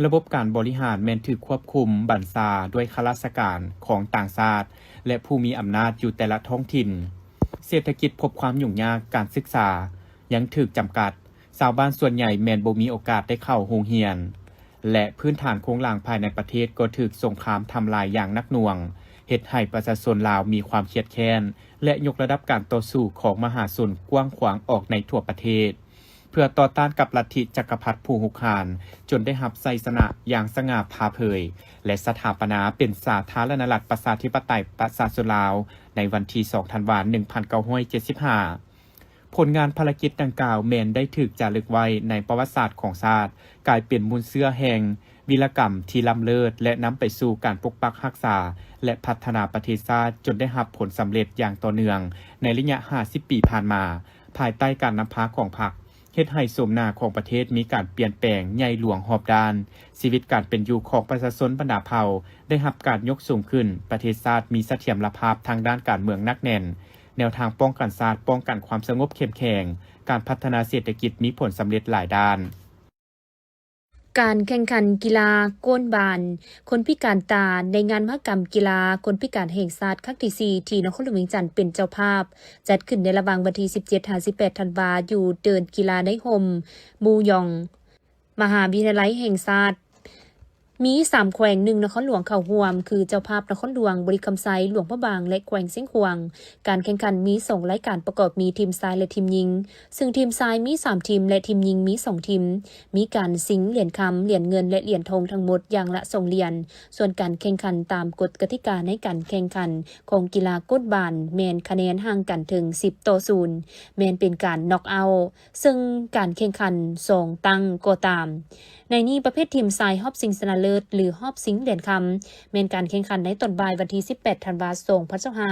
ລະບົບການບໍລິຫານແມ່ນຖືກຄວບຄຸມບັນຊາດ້ວຍຂ້າລາຊະການຂອງຕ່າງຊາດ ແລະ ຜູ້ມີອຳນາດຢູ່ແຕ່ລະທ້ອງຖິ່ນ. ເສດຖະກິດພົບຄວາມຫຍຸ້ງຍາກ, ການສຶກສາຍັງຖືກຈຳກັດ, ຊາວບ້ານສ່ວນໃຫຍ່ແມ່ນບໍ່ມີໂອກາດໄດ້ເຂົ້າໂຮງຮຽນ ແລະ ພື້ນຖານໂຄງລ່າງພາຍໃນປະເທດກໍຖືກສົງຄາມທຳລາຍຢ່າງໜັກໜ່ວງ, ເຮັດໃຫ້ປະຊາຊົນລາວມີຄວາມຄຽດແຄ້ນ ແລະ ຍົກລະດັບການຕໍ່ສູ້ຂອງມະຫາຊົນກວ້າງຂວາງອອກໃນທົ່ວປະເທດ. ເພື່ອຕໍ່ຕ້ານກັບລັດທິຈັກກະພັດຜູ້ຮຸກຮານ, ຈົນໄດ້ຮັບໄຊຊະນະຢ່າງສະຫງ່າຜ່າເຜີຍ ແລະ ສະຖາປະນາເປັນສາທາລະນະລັດປະຊາທິປະໄຕປະຊາຊົນລາວ ໃນວັນທີສອງທັນວາ ໜຶ່ງພັນເກົ້າຮ້ອຍເຈັດສິບຫ້າ. ຜົນງານພາລະກິດດັ່ງກ່າວແມ່ນໄດ້ຖືກຈາລຶກໄວ້ໃນປະຫວັດສາດຂອງຊາດ, ກາຍເປັນມູນເຊື້ອແຫ່ງ ວີລະກຳທີ່ລ້ຳເລີດ ແລະ ນຳໄປສູ່ການປົກປັກຮັກສາ ແລະ ພັດທະນາປະເທດຊາດ ຈົນໄດ້ຮັບຜົນສຳເລັດຢ່າງຕໍ່ເນື່ອງໃນໄລຍະຫ້າສິບປີຜ່ານມາ, ພາຍໃຕ້ການນຳພາຂອງພັກ, ເຮັດໃຫ້ໂສມໜ້າຂອງປະເທດມີການປ່ຽນແປງໃຫຍ່ຫຼວງຮອບດ້ານ. ຊີວິດການເປັນຢູ່ຂອງປະຊາຊົນບັນດາເຜົ່າໄດ້ຮັບການຍົກສູງຂຶ້ນ, ປະເທດຊາດມີສະຖຽນລະພາບທາງດ້ານການເມືອງໜັກແໜ້ນ, ແນວທາງປ້ອງກັນຊາດ, ປ້ອງກັນຄວາມສະຫງົບເຂັ້ມແຂງ, ການພັດທະນາເສດຖະກິດມີຜົນສຳເລັດຫຼາຍດ້ານ. ການແຂ່ງຂັນກິລາໂກ້ນບານຄົນພິການຕາ ໃນງານມະຫະກຳກິລາຄົນພິການແຫ່ງຊາດຄັ້ງທີສີ່ ທີ່ນະຄອນຫຼວງວຽງຈັນເປັນເຈົ້າພາບ, ຈັດຂຶ້ນໃນລະຫວ່າງວັນທີສິບເຈັດຫາສິບແປດທັນວາ ຢູ່ເດີ່ນກິລາໃນຮົ່ມ ມູຢອງ ມະຫາວິທະຍາໄລແຫ່ງຊາດ. ມີສາມແຂວງ ໜຶ່ງນະຄອນຫຼວງເຂົ້າຮ່ວມ ຄືເຈົ້າພາບນະຄອນຫຼວງ, ບໍລິຄຳໄຊ, ຫຼວງພະບາງ ແລະ ແຂວງຊຽງຂວາງ. ການແຂ່ງຂັນມີສອງລາຍການປະກອບ ມີທີມຊາຍ ແລະ ທີມຍິງ, ເຊິ່ງທີມຊາຍມີສາມທີມ ແລະ ທີມຍິງມີສອງທີມ. ມີການຊິງຫຼຽນຄຳ, ຫຼຽນເງິນ ແລະ ຫຼຽນທອງ ທັງໝົດຢ່າງລະສອງຫຼຽນ. ສ່ວນການແຂ່ງຂັນຕາມກົດກະຕິກາໃນການແຂ່ງຂັນຂອງກິລາໂກ້ນບານ ແມ່ນຄະແນນຫ່າງກັນເຖິງສິບຕໍ່ສູນ ແມ່ນເປັນການນັອກເອົາ, ເຊິ່ງການແຂ່ງຂັນສອງຄັ້ງກໍຕາມ. ໃນນີ້ປະເພດທີມຊາຍຮອບຊິງຊະນະເລີດ ລີດ ຫຼື ຮອບຊິງຫຼຽນຄຳ ແມ່ນການແຂ່ງຂັນໃນຕອນບ່າຍວັນທີສິບແປດ ທັນວາ ສອງພັນຊາວຫ້າ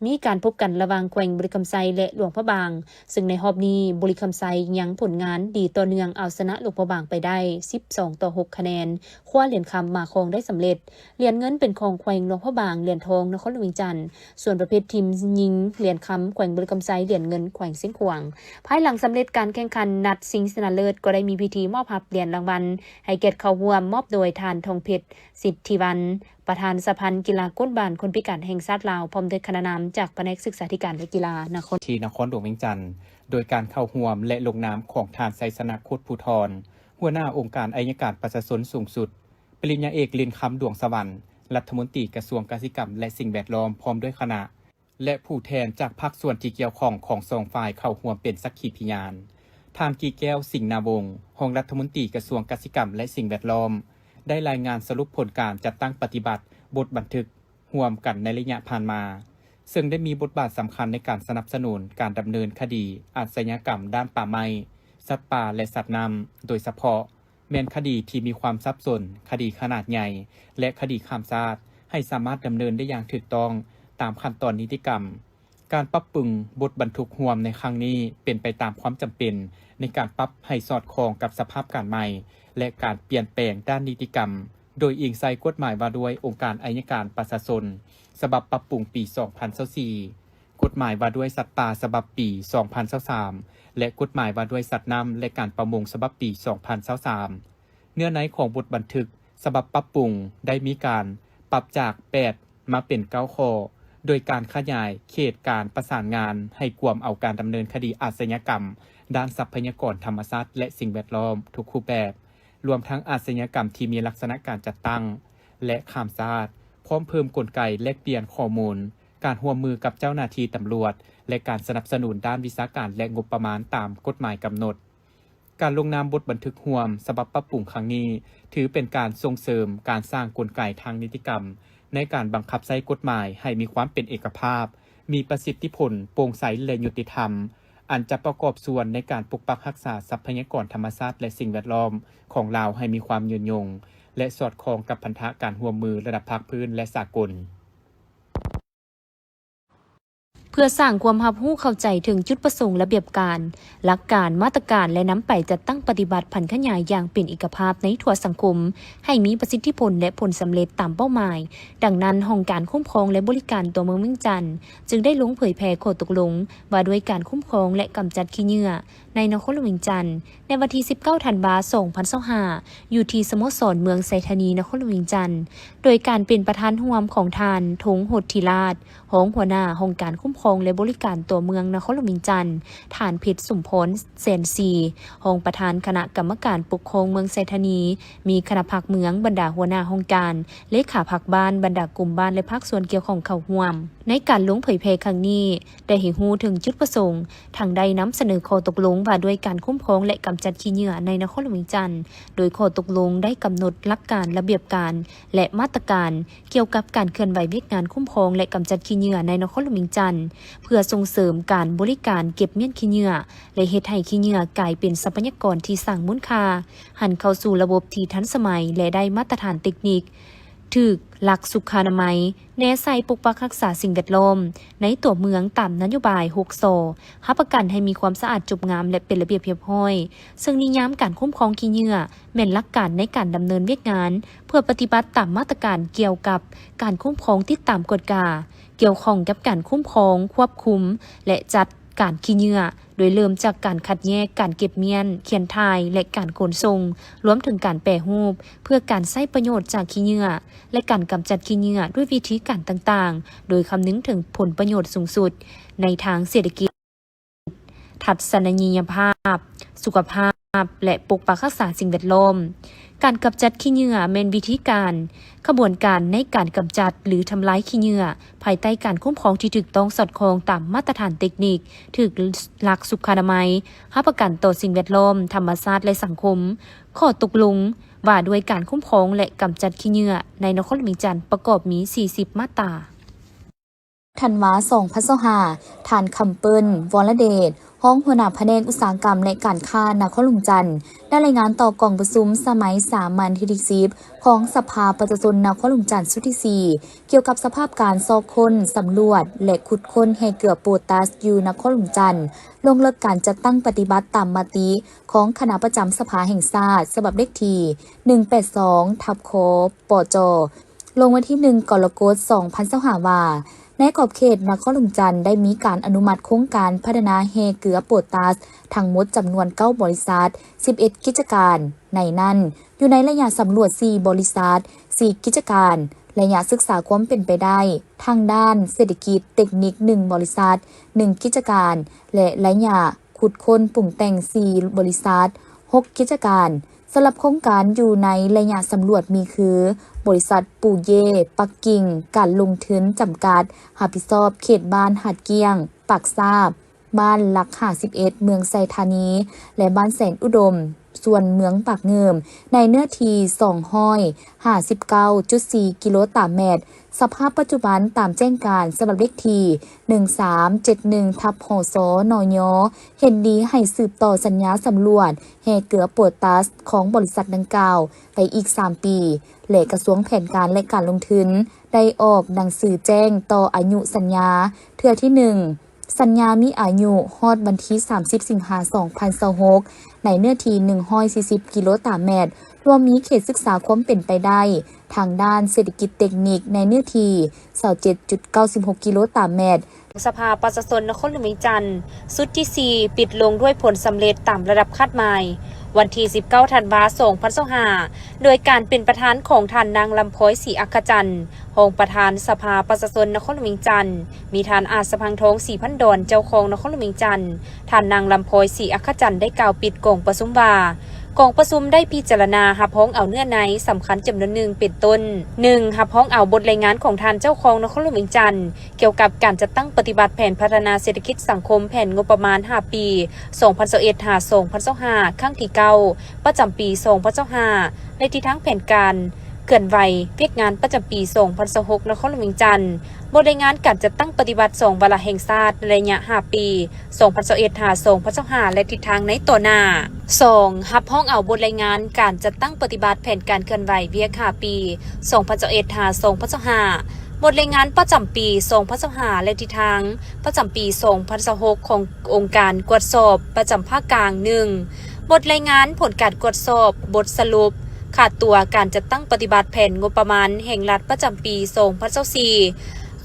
ມີການພົບກັນລະຫວ່າງແຂວງບໍລິຄຳໄຊ ແລະ ຫຼວງພະບາງ, ເຊິ່ງໃນຮອບນີ້ ບໍລິຄຳໄຊຍັງຜົນງານດີຕໍ່ເນື່ອງ ເອົາຊະນະຫຼວງພະບາງໄປໄດ້ ສິບສອງຕໍ່ຫົກ ຄະແນນ, ຄວ້າຫຼຽນຄຳມາຄອງໄດ້ສຳເລັດ. ຫຼຽນເງິນເປັນຂອງແຂວງຫຼວງພະບາງ, ຫຼຽນທອງນະຄອນຫຼວງວຽງຈັນ, ສ່ວນປະເພດທີມຍິງ ຫຼຽນຄຳແຂວງບໍລິຄຳໄຊ, ຫຼຽນເງິນແຂວງຊຽງຂວາງ. ພາຍຫຼັງສຳເລັດການແຂ່ງຂັນນັດຊິງຊະນະເລີດ ກໍໄດ້ມີພິທີມອບຮັບຫຼຽນລາງວັນໃຫ້ກຽດເຂົ້າຮ່ວມ ມອບໂດຍທ່ານ ທອງເພັດ ສິດທິວັນ ປະທານສະຫະພັນກິລາກົ້ນບານຄົນພິການແຫ່ງຊາດລາວ ພ້ອມດ້ວຍຄະນະນຳຈາກພະແນກສຶກສາທິການ ແລະ ກິລານະຄອນ ທີ່ນະຄອນຫຼວງວຽງຈັນ ໂດຍການເຂົ້າຮ່ວມ ແລະ ລົງນາມຂອງທ່ານ ໄຊຊະນະ ໂຄດພູທອນ ຫົວໜ້າອົງການໄອຍະການປະຊາຊົນສູງສຸດ, ປະລິນຍາເອກ ລິນຄຳ ດວງສະຫວັນ ລັດຖະມົນຕີກະຊວງກະສິກຳ ແລະ ສິ່ງແວດລ້ອມ ພ້ອມດ້ວຍຄະນະ ແລະ ຜູ້ແທນຈາກພາກສ່ວນທີ່ກ່ຽວຂ້ອງຂອງສອງຝ່າຍເຂົ້າຮ່ວມເປັນສັກຂີພະຍານ. ທ່ານ ກີແກ້ວ ສິງນາວົງ ຮອງລັດຖະມົນຕີກະຊວງກະສິກຳ ແລະ ສິ່ງແວດລ້ອມ ໄດ້ລາຍງານສະຫຼຸບຜົນການຈັດຕັ້ງປະຕິບັດບົດບັນທຶກຮ່ວມກັນໃນໄລຍະຜ່ານມາ, ເຊິ່ງໄດ້ມີບົດບາດສຳຄັນໃນການສະໜັບສະໜູນການດຳເນີນຄະດີອາຊະຍາກຳດ້ານປ່າໄມ້, ສັດປ່າ ແລະ ສັດນ້ຳ, ໂດຍສະເພາະ ແມ່ນຄະດີທີ່ມີຄວາມສັບສົນ, ຄະດີຂະໜາດໃຫຍ່ ແລະ ຄະດີຂ້າມຊາດ ໃຫ້ສາມາດດຳເນີນໄດ້ຢ່າງຖືກຕ້ອງຕາມຂັ້ນຕອນນິຕິກຳ. ການປັບປຸງບົດບັນທຶກຮ່ວມໃນຄັ້ງນີ້ ເປັນໄປຕາມຄວາມຈຳເປັນໃນການປັບໃຫ້ສອດຄ່ອງກັບສະພາບການໃໝ່ ແລະ ການປ່ຽນແປງດ້ານນິຕິກຳ, ໂດຍອີງໃສ່ກົດໝາຍວ່າດ້ວຍອົງການໄອຍະການປະຊາຊົນ ສະບັບປັບປຸງປີສອງພັນຊາວສີ່, ກົດໝາຍວ່າດ້ວຍສັດປ່າສະບັບປີສອງພັນຊາວສາມ ແລະ ກົດໝາຍວ່າດ້ວຍສັດນ້ຳ ແລະ ການປະມົງສະບັບປີສອງພັນຊາວສາມ. ເນື້ອໃນຂອງບົດບັນທຶກສະບັບປັບປຸງໄດ້ມີການປັບຈາກແປດມາເປັນເກົ້າຂໍ້, ໂດຍການຂະຫຍາຍເຂດການປະສານງານໃຫ້ກວມເອົາການດຳເນີນຄະດີອາຊະຍາກຳດ້ານຊັບພະຍາກອນທຳມະຊາດ ແລະ ສິ່ງແວດລ້ອມທຸກຮູບແບບ, ລວມທັງອາຊະຍາກຳທີ່ມີລັກສະນະການຈັດຕັ້ງ ແລະ ຂ້າມຊາດ, ພ້ອມເພີ່ມກົນໄກແລກປ່ຽນຂໍ້ມູນ, ການຮ່ວມມືກັບເຈົ້າໜ້າທີ່ຕຳຫຼວດ ແລະ ການສະໜັບສະໜູນດ້ານວິຊາການ ແລະ ງົບປະມານຕາມກົດໝາຍກຳນົດ. ການລົງນາມບົດບັນທຶກຮ່ວມສະບັບປັບປຸງຄັ້ງນີ້ ຖືເປັນການສົ່ງເສີມການສ້າງກົນໄກທາງນິຕິກຳໃນການບັງຄັບໃຊ້ກົດໝາຍໃຫ້ມີຄວາມເປັນເອກະພາບ, ມີປະສິດທິຜົນ, ໂປ່ງໃສ ແລະ ຍຸຕິທຳ, ອັນຈະປະກອບສ່ວນໃນການປົກປັກຮັກສາຊັບພະຍາກອນທຳມະຊາດ ແລະ ສິ່ງແວດລ້ອມຂອງລາວໃຫ້ມີຄວາມຍືນຍົງ ແລະ ສອດຄ່ອງກັບພັນທະການຮ່ວມມືລະດັບພາກພື້ນ ແລະ ສາກົນ. ເພື່ອສ້າງຄວາມຮັບຮູ້ເຂົ້າໃຈເຖິງຈຸດປະສົງ, ລະບຽບການ, ຫຼັກການ, ມາດຕະການ ແລະ ນຳໄປຈັດຕັ້ງປະຕິບັດຜັນຂະຫຍາຍຢ່າງເປັນເອກະພາບໃນທົ່ວສັງຄົມ ໃຫ້ມີປະສິດທິຜົນ ແລະ ຜົນສຳເລັດຕາມເປົ້າໝາຍ. ດັ່ງນັ້ນ, ຫ້ອງການຄຸ້ມຄອງ ແລະ ບໍລິການຕົວເມືອງວຽງຈັນ ຈຶ່ງໄດ້ລົງເຜີຍແຜ່ຂໍ້ຕົກລົງວ່າດ້ວຍການຄຸ້ມຄອງ ແລະ ກຳຈັດຂີ້ເຫຍື້ອໃນນະຄອນຫຼວງວຽງຈັນ ໃນວັນທີສິບເກົ້າ ທັນວາ ສອງພັນຊາວຫ້າ ຢູ່ທີ່ສະໂມສອນເມືອງໄຊທານີ ນະຄອນຫຼວງວຽງຈັນ ໂດຍການເປັນປະທານຮ່ວມຂອງທ່ານ ທົງ ຫົດທິລາດ ຮອງຫົວໜ້າຫ້ອງການຄຸ້ມຄອງ ແລະ ບໍລິການຕົວເມືອງນະຄອນຫຼວງວຽງຈັນ, ທ່ານ ເພັດ ສົມພອນ ແສນສີ ຮອງປະທານຄະນະກຳມະການປົກຄອງເມືອງໄຊທານີ, ມີຄະນະພັກເມືອງ, ບັນດາຫົວໜ້າຫ້ອງການ, ເລຂາພັກບ້ານ, ບັນດາກົມບ້ານ ແລະ ພາກສ່ວນກ່ຽວຂ້ອງເຂົ້າຮ່ວມ. ໃນການລົງເຜີຍແຜ່ຄັ້ງນີ້ ໄດ້ໃຫ້ຮູ້ເຖິງຈຸດປະສົງ, ທັງໄດ້ນຳສະເໜີຂໍ້ຕົກລົງວ່າດ້ວຍການຄຸ້ມຄອງ ແລະ ກຳຈັດຂີ້ເຫຍື້ອໃນນະຄອນຫຼວງວຽງຈັນ, ໂດຍຂໍ້ຕົກລົງໄດ້ກຳນົດຫຼັກການ, ລະບຽບການ ແລະ ມາດຕະການ ກ່ຽວກັບການເຄື່ອນໄຫວວຽກງານຄຸ້ມຄອງ ແລະ ກຳຈັດຂີ້ເຫຍື້ອໃນນະຄອນຫຼວງວຽງຈັນ, ເພື່ອສົ່ງເສີມການບໍລິການເກັບມ້ຽນຂີ້ເຫຍື້ອ ແລະ ເຮັດໃຫ້ຂີ້ເຫຍື້ອກາຍເປັນຊັບພະຍາກອນທີ່ສ້າງມູນຄ່າ, ຫັນເຂົ້າສູ່ລະບົບທີ່ທັນສະໄໝ ແລະ ໄດ້ມາດຕະຖານເຕັກນິກ, ຖືກຫຼັກສຸຂານະໄມ, ແນໃສ່ປົກປັກຮັກສາສິ່ງແວດລ້ອມໃນຕົວເມືອງຕາມນະໂຍບາຍຫົກ ສ, ຮັບປະກັນໃຫ້ມີຄວາມສະອາດຈົບງາມ ແລະ ເປັນລະບຽບຮຽບຮ້ອຍ, ເຊິ່ງນິຍາມການຄຸ້ມຄອງຂີ້ເຫຍື້ອ ແມ່ນຫຼັກການໃນການດຳເນີນວຽກງານ ເພື່ອປະຕິບັດຕາມມາດຕະການກ່ຽວກັບການຄຸ້ມຄອງ, ຕິດຕາມ, ກວດກາ ກ່ຽວຂ້ອງກັບການຄຸ້ມຄອງ, ຄວບຄຸມ ແລະ ຈັດການຂີ້ເຫຍື້ອ, ໂດຍເລີ່ມຈາກການຄັດແຍກ, ການເກັບມ້ຽນ, ຂຽນຖ່າຍ ແລະ ການຂົນສົ່ງ, ລວມເຖິງການແປຮູບ ເພື່ອການໃຊ້ປະໂຫຍດຈາກຂີ້ເຫຍື້ອ ແລະ ການກຳຈັດຂີ້ເຫຍື້ອດ້ວຍວິທີການຕ່າງໆ ໂດຍຄຳນຶງເຖິງຜົນປະໂຫຍດສູງສຸດໃນທາງເສດຖະກິດ, ທັດສະນະຍະພາບ, ສຸຂະພາບ ແລະ ປົກປັກຮັກສາສິ່ງແວດລ້ອມ. ການກຳຈັດຂີ້ເຫຍື້ອແມ່ນວິທີການ, ຂະບວນການໃນການກຳຈັດ ຫຼື ທຳລາຍຂີ້ເຫຍື້ອ ພາຍໃຕ້ການຄຸ້ມຄອງທີ່ຖືກຕ້ອງສອດຄ່ອງຕາມມາດຕະຖານເຕັກນິກ, ຖືກຫຼັກສຸຂານະໄມ, ຮັບປະກັນຕໍ່ສິ່ງແວດລ້ອມ, ທຳມະຊາດ ແລະ ສັງຄົມ. ຂໍ້ຕົກລົງວ່າດ້ວຍການຄຸ້ມຄອງ ແລະ ກຳຈັດຂີ້ເຫຍື້ອໃນນະຄອນຫຼວງວຽງຈັນ ປະກອບມີສີ່ສິບມາດຕາ. ທັນວາ ສອງພັນຊາວຫ້າ, ທ່ານ ຄຳເປີ້ນ ວໍລະເດດ, ຮອງຫົວໜ້າພະແນກອຸດສາຫະກຳ ແລະ ການຄ້ານະຄອນຫຼວງວຽງຈັນ ໄດ້ລາຍງານຕໍ່ກອງປະຊຸມສະໄໝສາມັນທີທີ່ສິບ ຂອງສະພາປະຊາຊົນນະຄອນຫຼວງວຽງຈັນຊຸດທີສີ່ ກ່ຽວກັບສະພາບການຊອກຄົ້ນ, ສຳຫຼວດ ແລະ ຂຸດຄົ້ນແຮ່ເກືອໂປຕາສຢູ່ນະຄອນຫຼວງວຽງຈັນ, ລົງເລິກການຈັດຕັ້ງປະຕິບັດຕາມມະຕິຂອງຄະນະປະຈຳສະພາແຫ່ງຊາດ ສະບັບເລກທີ ໜຶ່ງແປດສອງ ທັບ ຄປຈ ລົງວັນທີ ໜຶ່ງ ກໍລະກົດ ສອງພັນຊາວຫ້າ ວ່າ ໃນຂອບເຂດນະຄອນຫຼວງວຽງຈັນໄດ້ມີການອະນຸມັດໂຄງການພັດທະນາແຮ່ເກືອໂປຕາສທັງໝົດຈຳນວນເກົ້າບໍລິສັດ ສິບເອັດກິດຈະການ, ໃນນັ້ນ ຢູ່ໃນໄລຍະສຳຫຼວດສີ່ບໍລິສັດ ສີ່ກິດຈະການ, ໄລຍະສຶກສາຄວາມເປັນໄປໄດ້ທາງດ້ານເສດຖະກິດເຕັກນິກໜຶ່ງບໍລິສັດ ໜຶ່ງກິດຈະການ ແລະ ໄລຍະຂຸດຄົ້ນປຸງແຕ່ງສີ່ບໍລິສັດ ຫົກກິດຈະການ. ສຳລັບໂຄງການຢູ່ໃນໄລຍະສຳຫຼວດມີຄື ບໍລິສັດປູເຢ ປັກກິ່ງ ການລົງທຶນຈຳກັດ ຮັບຜິດຊອບເຂດບ້ານຫາດກ້ຽງ, ປາກຊາບ, ບ້ານຫຼັກຫ້າສິບເອັດ ເມືອງໄຊທານີ ແລະ ບ້ານແສນອຸດົມ ສ່ວນເມືອງປາກງື່ມ ໃນເນື້ອທີ່ສອງຮ້ອຍຫ້າສິບເກົ້າຈຸດສີ່ກິໂລຕາແມັດ. ສະພາບປັດຈຸບັນຕາມແຈ້ງການສະບັບເລກທີ ໜຶ່ງສາມເຈັດໜຶ່ງ ທັບ ຫສ ນຍ ເຫັນດີໃຫ້ສືບຕໍ່ສັນຍາສຳຫຼວດແຮ່ເກືອໂປຕາສຂອງບໍລິສັດດັ່ງກ່າວໄປອີກສາມປີ ແລະ ກະຊວງແຜນການ ແລະ ການລົງທຶນ ໄດ້ອອກໜັງສືແຈ້ງຕໍ່ອາຍຸສັນຍາເທື່ອທີໜຶ່ງ. ສັນຍາມີອາຍຸຮອດວັນທີ ສາມສິບ ສິງຫາ ສອງພັນຊາວຫົກ ໃນເນື້ອທີ່ ໜຶ່ງຮ້ອຍສີ່ສິບກິໂລຕາແມັດ, ລວມມີເຂດສຶກສາຄວາມເປັນໄປໄດ້ທາງດ້ານເສດຖະກິດເຕັກນິກໃນເນື້ອທີ່ ຊາວເຈັດຈຸດເກົ້າສິບຫົກກິໂລຕາແມັດ. ສະພາປະຊາຊົນນະຄອນຫຼວງວຽງຈັນ ຊຸດທີສີ່ ປິດລົງດ້ວຍຜົນສຳເລັດຕາມລະດັບຄາດໝາຍ ວັນທີ ສິບເກົ້າ ທັນວາ ສອງພັນຊາວຫ້າ ໂດຍການເປັນປະທານຂອງທ່ານນາງ ລຳພອຍ ສີອັກຂະຈັນ ຮອງປະທານສະພາປະຊາຊົນນະຄອນຫຼວງວຽງຈັນ, ມີທ່ານ ອາດສະພັງທອງ ສີພັນດອນ ເຈົ້າຄອງນະຄອນຫຼວງວຽງຈັນ, ທ່ານນາງ ລຳພອຍ ສີອັກຂະຈັນ ໄດ້ກ່າວປິດກອງປະຊຸມວ່າ ກອງປະຊຸມໄດ້ພິຈາລະນາຮັບຮອງເອົາເນື້ອໃນສຳຄັນຈຳນວນໜຶ່ງ ເປັນຕົ້ນ ໜຶ່ງ ຮັບຮອງເອົາບົດລາຍງານຂອງທ່ານເຈົ້າຄອງນະຄອນຫຼວງວຽງຈັນ ກ່ຽວກັບການຈັດຕັ້ງປະຕິບັດແຜນພັດທະນາເສດຖະກິດສັງຄົມ ແຜນງົບປະມານຫ້າປີ ສອງພັນຊາວເອັດ ຫາ ສອງພັນຊາວຫ້າ ຄັ້ງທີເກົ້າ ປະຈຳປີ ສອງພັນຊາວຫ້າ ແລະ ທິດທາງແຜນການເຄື່ອນໄຫວວຽກງານປະຈຳປີ ສອງພັນຊາວຫົກ ນະຄອນຫຼວງວຽງຈັນ, ບົດລາຍງານການຈັດຕັ້ງປະຕິບັດສອງວາລະແຫ່ງຊາດ ໃນໄລຍະຫ້າປີ ສອງພັນຊາວເອັດ ຫາ ສອງພັນຊາວຫ້າ ແລະ ທິດທາງໃນຕໍ່ໜ້າ. ສອງ ຮັບຮອງເອົາບົດລາຍງານການຈັດຕັ້ງປະຕິບັດແຜນການເຄື່ອນໄຫວວຽກຫ້າປີ ສອງພັນຊາວເອັດ ຫາ ສອງພັນຊາວຫ້າ, ບົດລາຍງານປະຈຳປີ ສອງພັນຊາວຫ້າ ແລະ ທິດທາງປະຈຳປີ ສອງພັນຊາວຫົກ ຂອງອົງການກວດສອບປະຈຳພາກກາງ. ໜຶ່ງ ບົດລາຍງານຜົນການກວດສອບ, ບົດສະຫຼຸບຄ່າຕົວການຈັດຕັ້ງປະຕິບັດແຜນງົບປະມານແຫ່ງລັດປະຈຳປີ ສອງພັນຊາວສີ່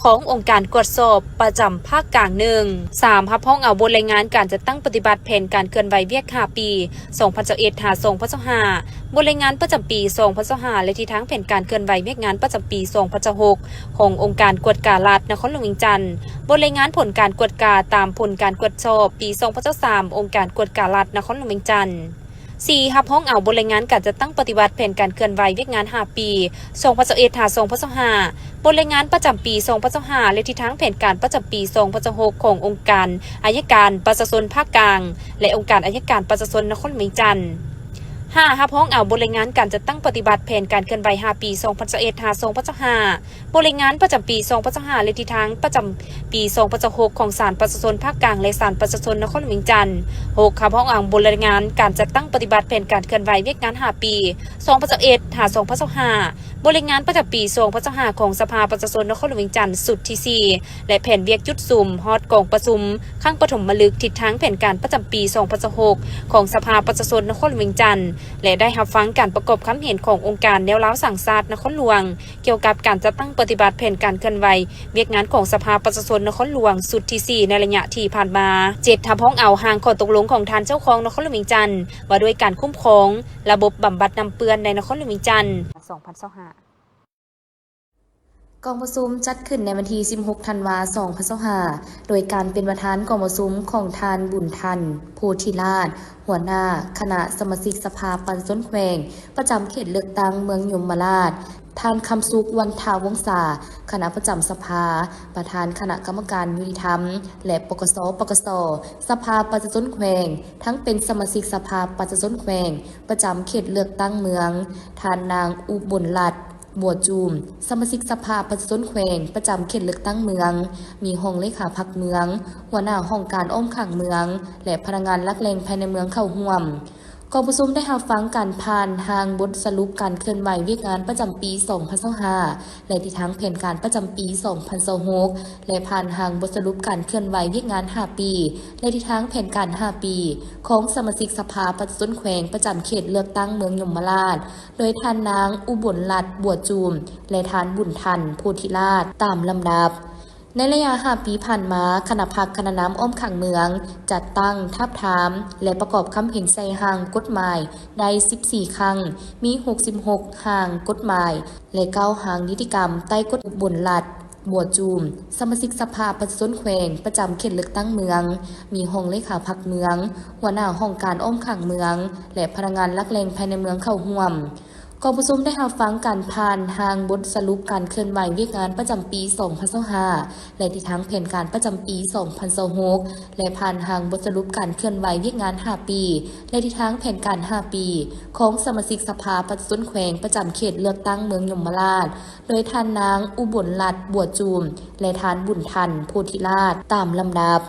ຂອງອົງການກວດສອບປະຈຳພາກກາງ. ໜຶ່ງ ສາມ ຮັບຮອງເອົາບົດລາຍງານການຈັດຕັ້ງປະຕິບັດແຜນການເຄື່ອນໄຫວວຽກຫ້າປີ ສອງພັນຊາວເອັດ ຫາ ສອງພັນຊາວຫ້າ, ບົດລາຍງານປະຈຳປີ ສອງພັນຊາວຫ້າ ແລະ ທິດທາງແຜນການເຄື່ອນໄຫວວຽກງານປະຈຳປີ ສອງພັນຊາວຫົກ ຂອງອົງການກວດກາລັດນະຄອນຫຼວງວຽງຈັນ, ບົດລາຍງານຜົນການກວດກາຕາມຜົນການກວດສອບປີ ສອງພັນຊາວສາມ ອົງການກວດກາລັດນະຄອນຫຼວງວຽງຈັນ. ສີ່ ຮັບຮອງເອົາບົດລາຍງານການຈັດຕັ້ງປະຕິບັດແຜນການເຄື່ອນໄຫວວຽກງານຫ້າປີ ສອງພັນຊາວເອັດ ຫາ ສອງພັນຊາວຫ້າ, ບົດລາຍງານປະຈຳປີ ສອງພັນຊາວຫ້າ ແລະ ທິດທາງແຜນການປະຈຳປີ ສອງພັນຊາວຫົກ ຂອງອົງການອັຍການປະຊາຊົນພາກກາງ ແລະ ອົງການອັຍການປະຊາຊົນນະຄອນຫຼວງວຽງຈັນ. ຫ້າ ຮັບຮອງເອົາບົດລາຍງານການຈັດຕັ້ງປະຕິບັດແຜນການເຄື່ອນໄຫວຫ້າປີ ສອງພັນຊາວເອັດ ຫາ ສອງພັນຊາວຫ້າ, ບົດລາຍງານປະຈຳປີ ສອງພັນຊາວຫ້າ ແລະ ທິດທາງປະຈຳປີ ສອງພັນຊາວຫົກ ຂອງສານປະຊາຊົນພາກກາງ ແລະ ສານປະຊາຊົນນະຄອນຫຼວງວຽງຈັນ. ຫົກ ຮັບຮອງເອົາບົດລາຍງານການຈັດຕັ້ງປະຕິບັດແຜນການເຄື່ອນໄຫວວຽກງານຫ້າປີ ສອງພັນຊາວເອັດ ຫາ ສອງພັນຊາວຫ້າ, ບົດລາຍງານປະຈຳປີ ສອງພັນຊາວຫ້າ ຂອງສະພາປະຊາຊົນນະຄອນຫຼວງວຽງຈັນ ຊຸດທີສີ່ ແລະ ແຜນວຽກຈຸດສຸມຮອດກອງປະຊຸມຄັ້ງປະຖົມມະລຶກ ທິດທາງແຜນການປະຈຳປີ ສອງພັນຊາວຫົກ ຂອງສະພາປະຊາຊົນນະຄອນຫຼວງວຽງຈັນ ແລະ ໄດ້ຮັບຟັງການປະກອບຄຳເຫັນຂອງອົງການແນວລາວສ້າງຊາດນະຄອນຫຼວງ ກ່ຽວກັບການຈັດຕັ້ງປະຕິບັດແຜນການເຄື່ອນໄຫວວຽກງານຂອງສະພາປະຊາຊົນນະຄອນຫຼວງ ຊຸດທີສີ່ ໃນໄລຍະທີ່ຜ່ານມາ. ເຈັດ ຮັບຮອງເອົາຮ່າງຂໍ້ຕົກລົງຂອງທ່ານເຈົ້າຄອງນະຄອນຫຼວງວຽງຈັນ ວ່າດ້ວຍການຄຸ້ມຄອງລະບົບບຳບັດນ້ຳເປື້ອນໃນນະຄອນຫຼວງວຽງຈັນ ສອງພັນຊາວຫ້າ. ກອງປະຊຸມຈັດຂຶ້ນໃນວັນທີ ສິບຫົກ ທັນວາ ສອງພັນຊາວຫ້າ ໂດຍການເປັນປະທານກອງປະຊຸມຂອງທ່ານ ບຸນທັນ ໂພທິລາດ ຫົວໜ້າຄະນະສະມາຊິກສະພາປະຊາຊົນແຂວງ ປະຈຳເຂດເລືອກຕັ້ງເມືອງຍົມມະລາດ, ທ່ານ ຄຳສຸກ ວັນທະວົງສາ ຄະນະປະຈຳສະພາ, ປະທານຄະນະກຳມະການຍຸຕິທຳ ແລະ ປກສ ປກສ ສະພາປະຊາຊົນແຂວງ, ທັງເປັນສະມາຊິກສະພາປະຊາຊົນແຂວງ ປະຈຳເຂດເລືອກຕັ້ງເມືອງ, ທ່ານນາງ ອຸບົນລັດ ບົວຈູມ, ສະມາຊິກສະພາປະຊາຊົນແຂວງ ປະຈຳເຂດເລືອກຕັ້ງເມືອງ, ມີຮອງເລຂາພັກເມືອງ, ຫົວໜ້າຫ້ອງການອ້ອມຂ້າງເມືອງ ແລະ ພະນັກງານຫຼັກແຫຼ່ງພາຍໃນເມືອງເຂົ້າຮ່ວມ. ກອງປະຊຸມໄດ້ຮັບຟັງການຜ່ານຮ່າງບົດສະຫຼຸບການເຄື່ອນໄຫວວຽກງານປະຈຳປີສອງພັນຊາວຫ້າ ແລະ ທິດທາງແຜນການປະຈຳປີສອງພັນຊາວຫົກ ແລະ ຜ່ານຮ່າງບົດສະຫຼຸບການເຄື່ອນໄຫວວຽກງານຫ້າປີ ແລະ ທິດທາງແຜນການຫ້າປີ ຂອງສະມາຊິກສະພາປະຊາຊົນແຂວງປະຈຳເຂດເລືອກຕັ້ງເມືອງຍົມມະລາດ ໂດຍທ່ານນາງອຸບົນລັດ ບົວຈູມ ແລະ ທ່ານບຸນທັນ ໂພທິລາດ ຕາມລຳດັບ. ໃນໄລຍະຫ້າປີຜ່ານມາ, ຄະນະພັກຄະນະນຳອ້ອມຂ້າງເມືອງ ຈັດຕັ້ງ, ທາບທາມ ແລະ ປະກອບຄຳເຫັນໃສ່ຮ່າງກົດໝາຍໄດ້ສິບສີ່ຄັ້ງ, ມີຫົກສິບຫົກຮ່າງກົດໝາຍ ແລະ ເກົ້າຮ່າງນິຕິກຳໃຕ້ກົດບົນລັດ ບົວຈູມ, ສະມາຊິກສະພາປະຊາຊົນແຂວງປະຈຳເຂດເລືອກຕັ້ງເມືອງ, ມີຮອງເລຂາພັກເມືອງ, ຫົວໜ້າຫ້ອງການອ້ອມຂ້າງເມືອງ ແລະ ພະນັກງານຫຼັກແຫຼ່ງພາຍໃນເມືອງເຂົ້າຮ່ວມ. ກອງປະຊຸມໄດ້ຮັບຟັງການຜ່ານຮ່າງບົດສະຫຼຸບການເຄື່ອນໄຫວວຽກງານປະຈຳປີສອງພັນຊາວຫ້າ ແລະ ທິດທາງແຜນການປະຈຳປີສອງພັນຊາວຫົກ ແລະ ຜ່ານຮ່າງບົດສະຫຼຸບການເຄື່ອນໄຫວວຽກງານຫ້າປີ ແລະ ທິດທາງແຜນການຫ້າປີ ຂອງສະມາຊິກສະພາປະຊາຊົນແຂວງປະຈຳເຂດເລືອກຕັ້ງເມືອງຍົມມະລາດ ໂດຍທ່ານນາງອຸບົນລັດ ບົວຈູມ ແລະ ທ່ານບຸນທັນ ໂພທິລາດ ຕາມລຳດັບ.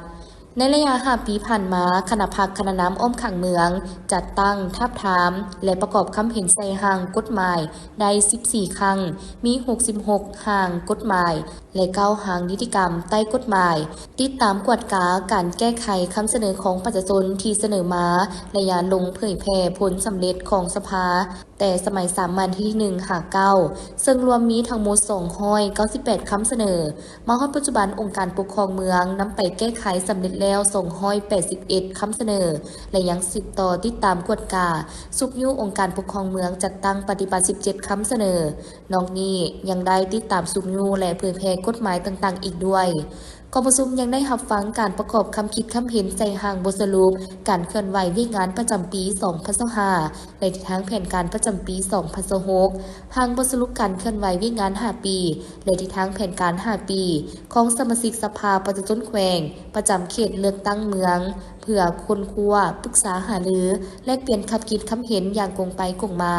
ໃນໄລຍະຫ້າປີຜ່ານມາ, ຄະນະພັກຄະນະນຳອ້ອມຂ້າງເມືອງ ຈັດຕັ້ງ, ທາບທາມ ແລະ ປະກອບຄຳເຫັນໃສ່ຮ່າງກົດໝາຍໄດ້ສິບສີ່ຄັ້ງ, ມີຫົກສິບຫົກຮ່າງກົດໝາຍ ແລະ ເກົ້າຮ່າງນິຕິກຳໃຕ້ກົດໝາຍ. ຕິດຕາມກວດກາການແກ້ໄຂຄຳສະເໜີຂອງປະຊາຊົນທີ່ສະເໜີມາ ໄລຍະລົງເຜີຍແຜ່ຜົນສຳເລັດຂອງສະພາ ແຕ່ສະໄໝສາມັນທີໜຶ່ງຫາເກົ້າ ເຊິ່ງລວມມີທັງໝົດສອງຮ້ອຍເກົ້າສິບແປດຄຳສະເໜີ. ມາຮອດປັດຈຸບັນ, ອົງການປົກຄອງເມືອງນຳໄປແກ້ໄຂສຳເລັດແລ້ວສອງຮ້ອຍແປດສິບເອັດຄຳສະເໜີ ແລະ ຍັງສືບຕໍ່ຕິດຕາມກວດກາ, ຊຸກຍູ້ອົງການປົກຄອງເມືອງຈັດຕັ້ງປະຕິບັດສິບເຈັດຄຳສະເໜີ. ນອກນີ້ຍັງໄດ້ຕິດຕາມຊຸກຍູ້ ແລະ ເຜີຍແຜ່ກົດໝາຍຕ່າງໆອີກດ້ວຍ. ກອງປະຊຸມຍັງໄດ້ຮັບຟັງການປະກອບຄຳຄິດຄຳເຫັນໃສ່ຮ່າງບົດສະຫຼຸບການເຄື່ອນໄຫວວຽກງານປະຈຳປີສອງພັນຊາວຫ້າ ແລະ ທິດທາງແຜນການປະຈຳປີສອງພັນຊາວຫົກ, ຮ່າງບົດສະຫຼຸບການເຄື່ອນໄຫວວຽກງານຫ້າປີ ແລະ ທິດທາງແຜນການຫ້າປີ ຂອງສະມາຊິກສະພາປະຊາຊົນແຂວງປະຈຳເຂດເລືອກຕັ້ງເມືອງ ເພື່ອຄົ້ນຄວ້າ, ປຶກສາຫາລື, ແລກປ່ຽນຄຳຄິດຄຳເຫັນຢ່າງກົງໄປກົງມາ,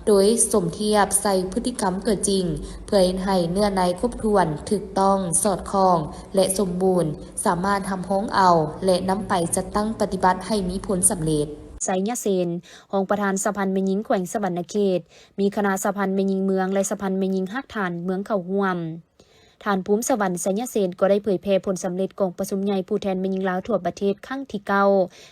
ໂດຍສົມທຽບໃສ່ພຶດຕິກຳຕົວຈິງ ເພື່ອເຮັດໃຫ້ເນື້ອໃນຄົບຖ້ວນ, ຖືກຕ້ອງ, ສອດຄ່ອງ ແລະ ສົມບູນ, ສາມາດຮັບຮອງເອົາ ແລະ ນຳໄປຈັດຕັ້ງປະຕິບັດໃຫ້ມີຜົນສຳເລັດ. ໄຊຍະເສນ, ຮອງປະທານສະພັນແມ່ຍິງແຂວງສະຫວັນນະເຂດ, ມີຄະນະສະພັນແມ່ຍິງເມືອງ ແລະ ສະພັນແມ່ຍິງຮາກຖານເມືອງເຂົ້າຮ່ວມ. ທ່ານ ພູມສະຫວັນ ໄຊຍະເສນ ກໍໄດ້ເຜີຍແຜ່ຜົນສຳເລັດກອງປະຊຸມໃຫຍ່ຜູ້ແທນແມ່ຍິງລາວທົ່ວປະເທດຄັ້ງທີເກົ້າ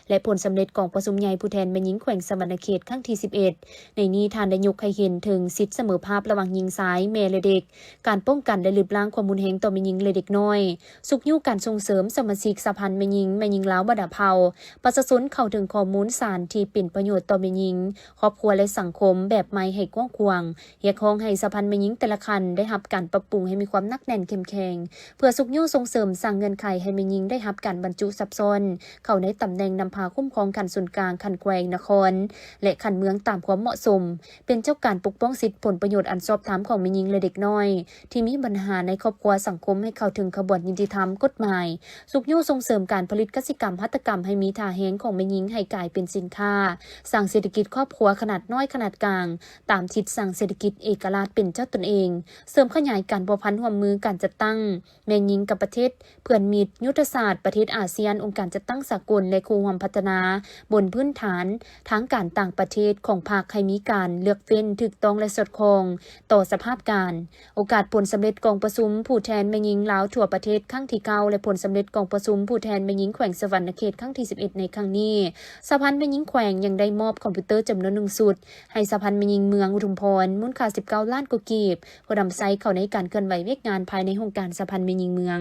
ແລະ ຜົນສຳເລັດກອງປະຊຸມໃຫຍ່ຜູ້ແທນແມ່ຍິງແຂວງສະຫວັນນະເຂດຄັ້ງທີສິບເອັດ. ໃນນີ້ທ່ານໄດ້ຍົກໃຫ້ເຫັນເຖິງສິດສະເໝີພາບລະຫວ່າງຍິງຊາຍ, ແມ່ ແລະ ເດັກ, ການປ້ອງກັນ ແລະ ລຶບລ້າງຄວາມຮຸນແຮງຕໍ່ແມ່ຍິງ ແລະ ເດັກນ້ອຍ, ຊຸກຍູ້ການສົ່ງເສີມສະມາຊິກສະພັນແມ່ຍິງ, ແມ່ຍິງລາວບັນດາເຜົ່າ, ປະຊາຊົນເຂົ້າເຖິງຂໍ້ມູນສານທີ່ເປັນປະໂຫຍດຕໍ່ແມ່ຍິງ, ຄອບຄົວ ແລະ ສັງຄົມແບບໃໝ່ໃຫ້ກວ້າງຂວາງ, ຮຽກຮ້ອງໃຫ້ສະພັນແມ່ຍິງແຕ່ລະຂັ້ນໄດ້ຮັບການປັບປຸງໃຫ້ມີຄວາມໜັກແໜ້ນເຂັ້ມແຂງ ເພື່ອຊຸກຍູ້ສົ່ງເສີມສ້າງເງື່ອນໄຂໃຫ້ແມ່ຍິງໄດ້ຮັບການບັນຈຸຊັບຊ້ອນເຂົ້າໃນຕຳແໜ່ງນຳພາຄຸ້ມຄອງຂັ້ນສູນກາງ, ຂັ້ນແຂວງ, ນະຄອນ ແລະ ຂັ້ນເມືອງຕາມຄວາມເໝາະສົມ, ເປັນເຈົ້າການປົກປ້ອງສິດຜົນປະໂຫຍດອັນຊອບທຳຂອງແມ່ຍິງ ແລະ ເດັກນ້ອຍ ທີ່ມີບັນຫາໃນຄອບຄົວສັງຄົມໃຫ້ເຂົ້າເຖິງຂະບວນຍຸຕິທຳກົດໝາຍ, ຊຸກຍູ້ສົ່ງເສີມການຜະລິດກະສິກຳຫັດຖະກຳໃຫ້ມີທ່າແຮງຂອງແມ່ຍິງໃຫ້ກາຍເປັນສິນຄ້າ, ສ້າງເສດຖະກິດຄອບຄົວຂະໜາດນ້ອຍຂະໜາດກາງ ຕາມທິດສ້າງເສດຖະກິດເອກະລາດເປັນເຈົ້າຕົນເອງ, ເສີມຂະຫຍາຍການພົວພັນຮ່ວມມືການຈັດຕັ້ງແມ່ຍິງກັບປະເທດເພື່ອນມິດ, ຍຸດທະສາດປະເທດອາຊຽນ, ອົງການຈັດຕັ້ງສາກົນ ແລະ ຄູ່ຮ່ວມພັດທະນາ ບົນພື້ນຖານທາງການຕ່າງປະເທດຂອງພັກໃຫ້ມີການເລືອກເວັ້ນຖືກຕ້ອງ ແລະ ສອດຄ່ອງຕໍ່ສະພາບການ. ໂອກາດຜົນສຳເລັດກອງປະຊຸມຜູ້ແທນແມ່ຍິງລາວທົ່ວປະເທດຄັ້ງທີເກົ້າ ແລະ ຜົນສຳເລັດກອງປະຊຸມຜູ້ແທນແມ່ຍິງແຂວງສະຫວັນນະເຂດຄັ້ງທີສິບເອັດໃນຄັ້ງນີ້, ສະພັນແມ່ຍິງແຂວງຍັງໄດ້ມອບຄອມພິວເຕີຈຳນວນໜຶ່ງຊຸດ ໃຫ້ສະພັນແມ່ຍິງເມືອງອຸທຸມພອນ ມູນຄ່າສິບເກົ້າລ້ານກວ່າກີບ ເພື່ອນຳໃຊ້ເຂົ້າໃນການເຄື່ອນໄຫວວຽກງານພາຍໃນຫ້ອງການສະພັນແມ່ຍິງເມືອງ.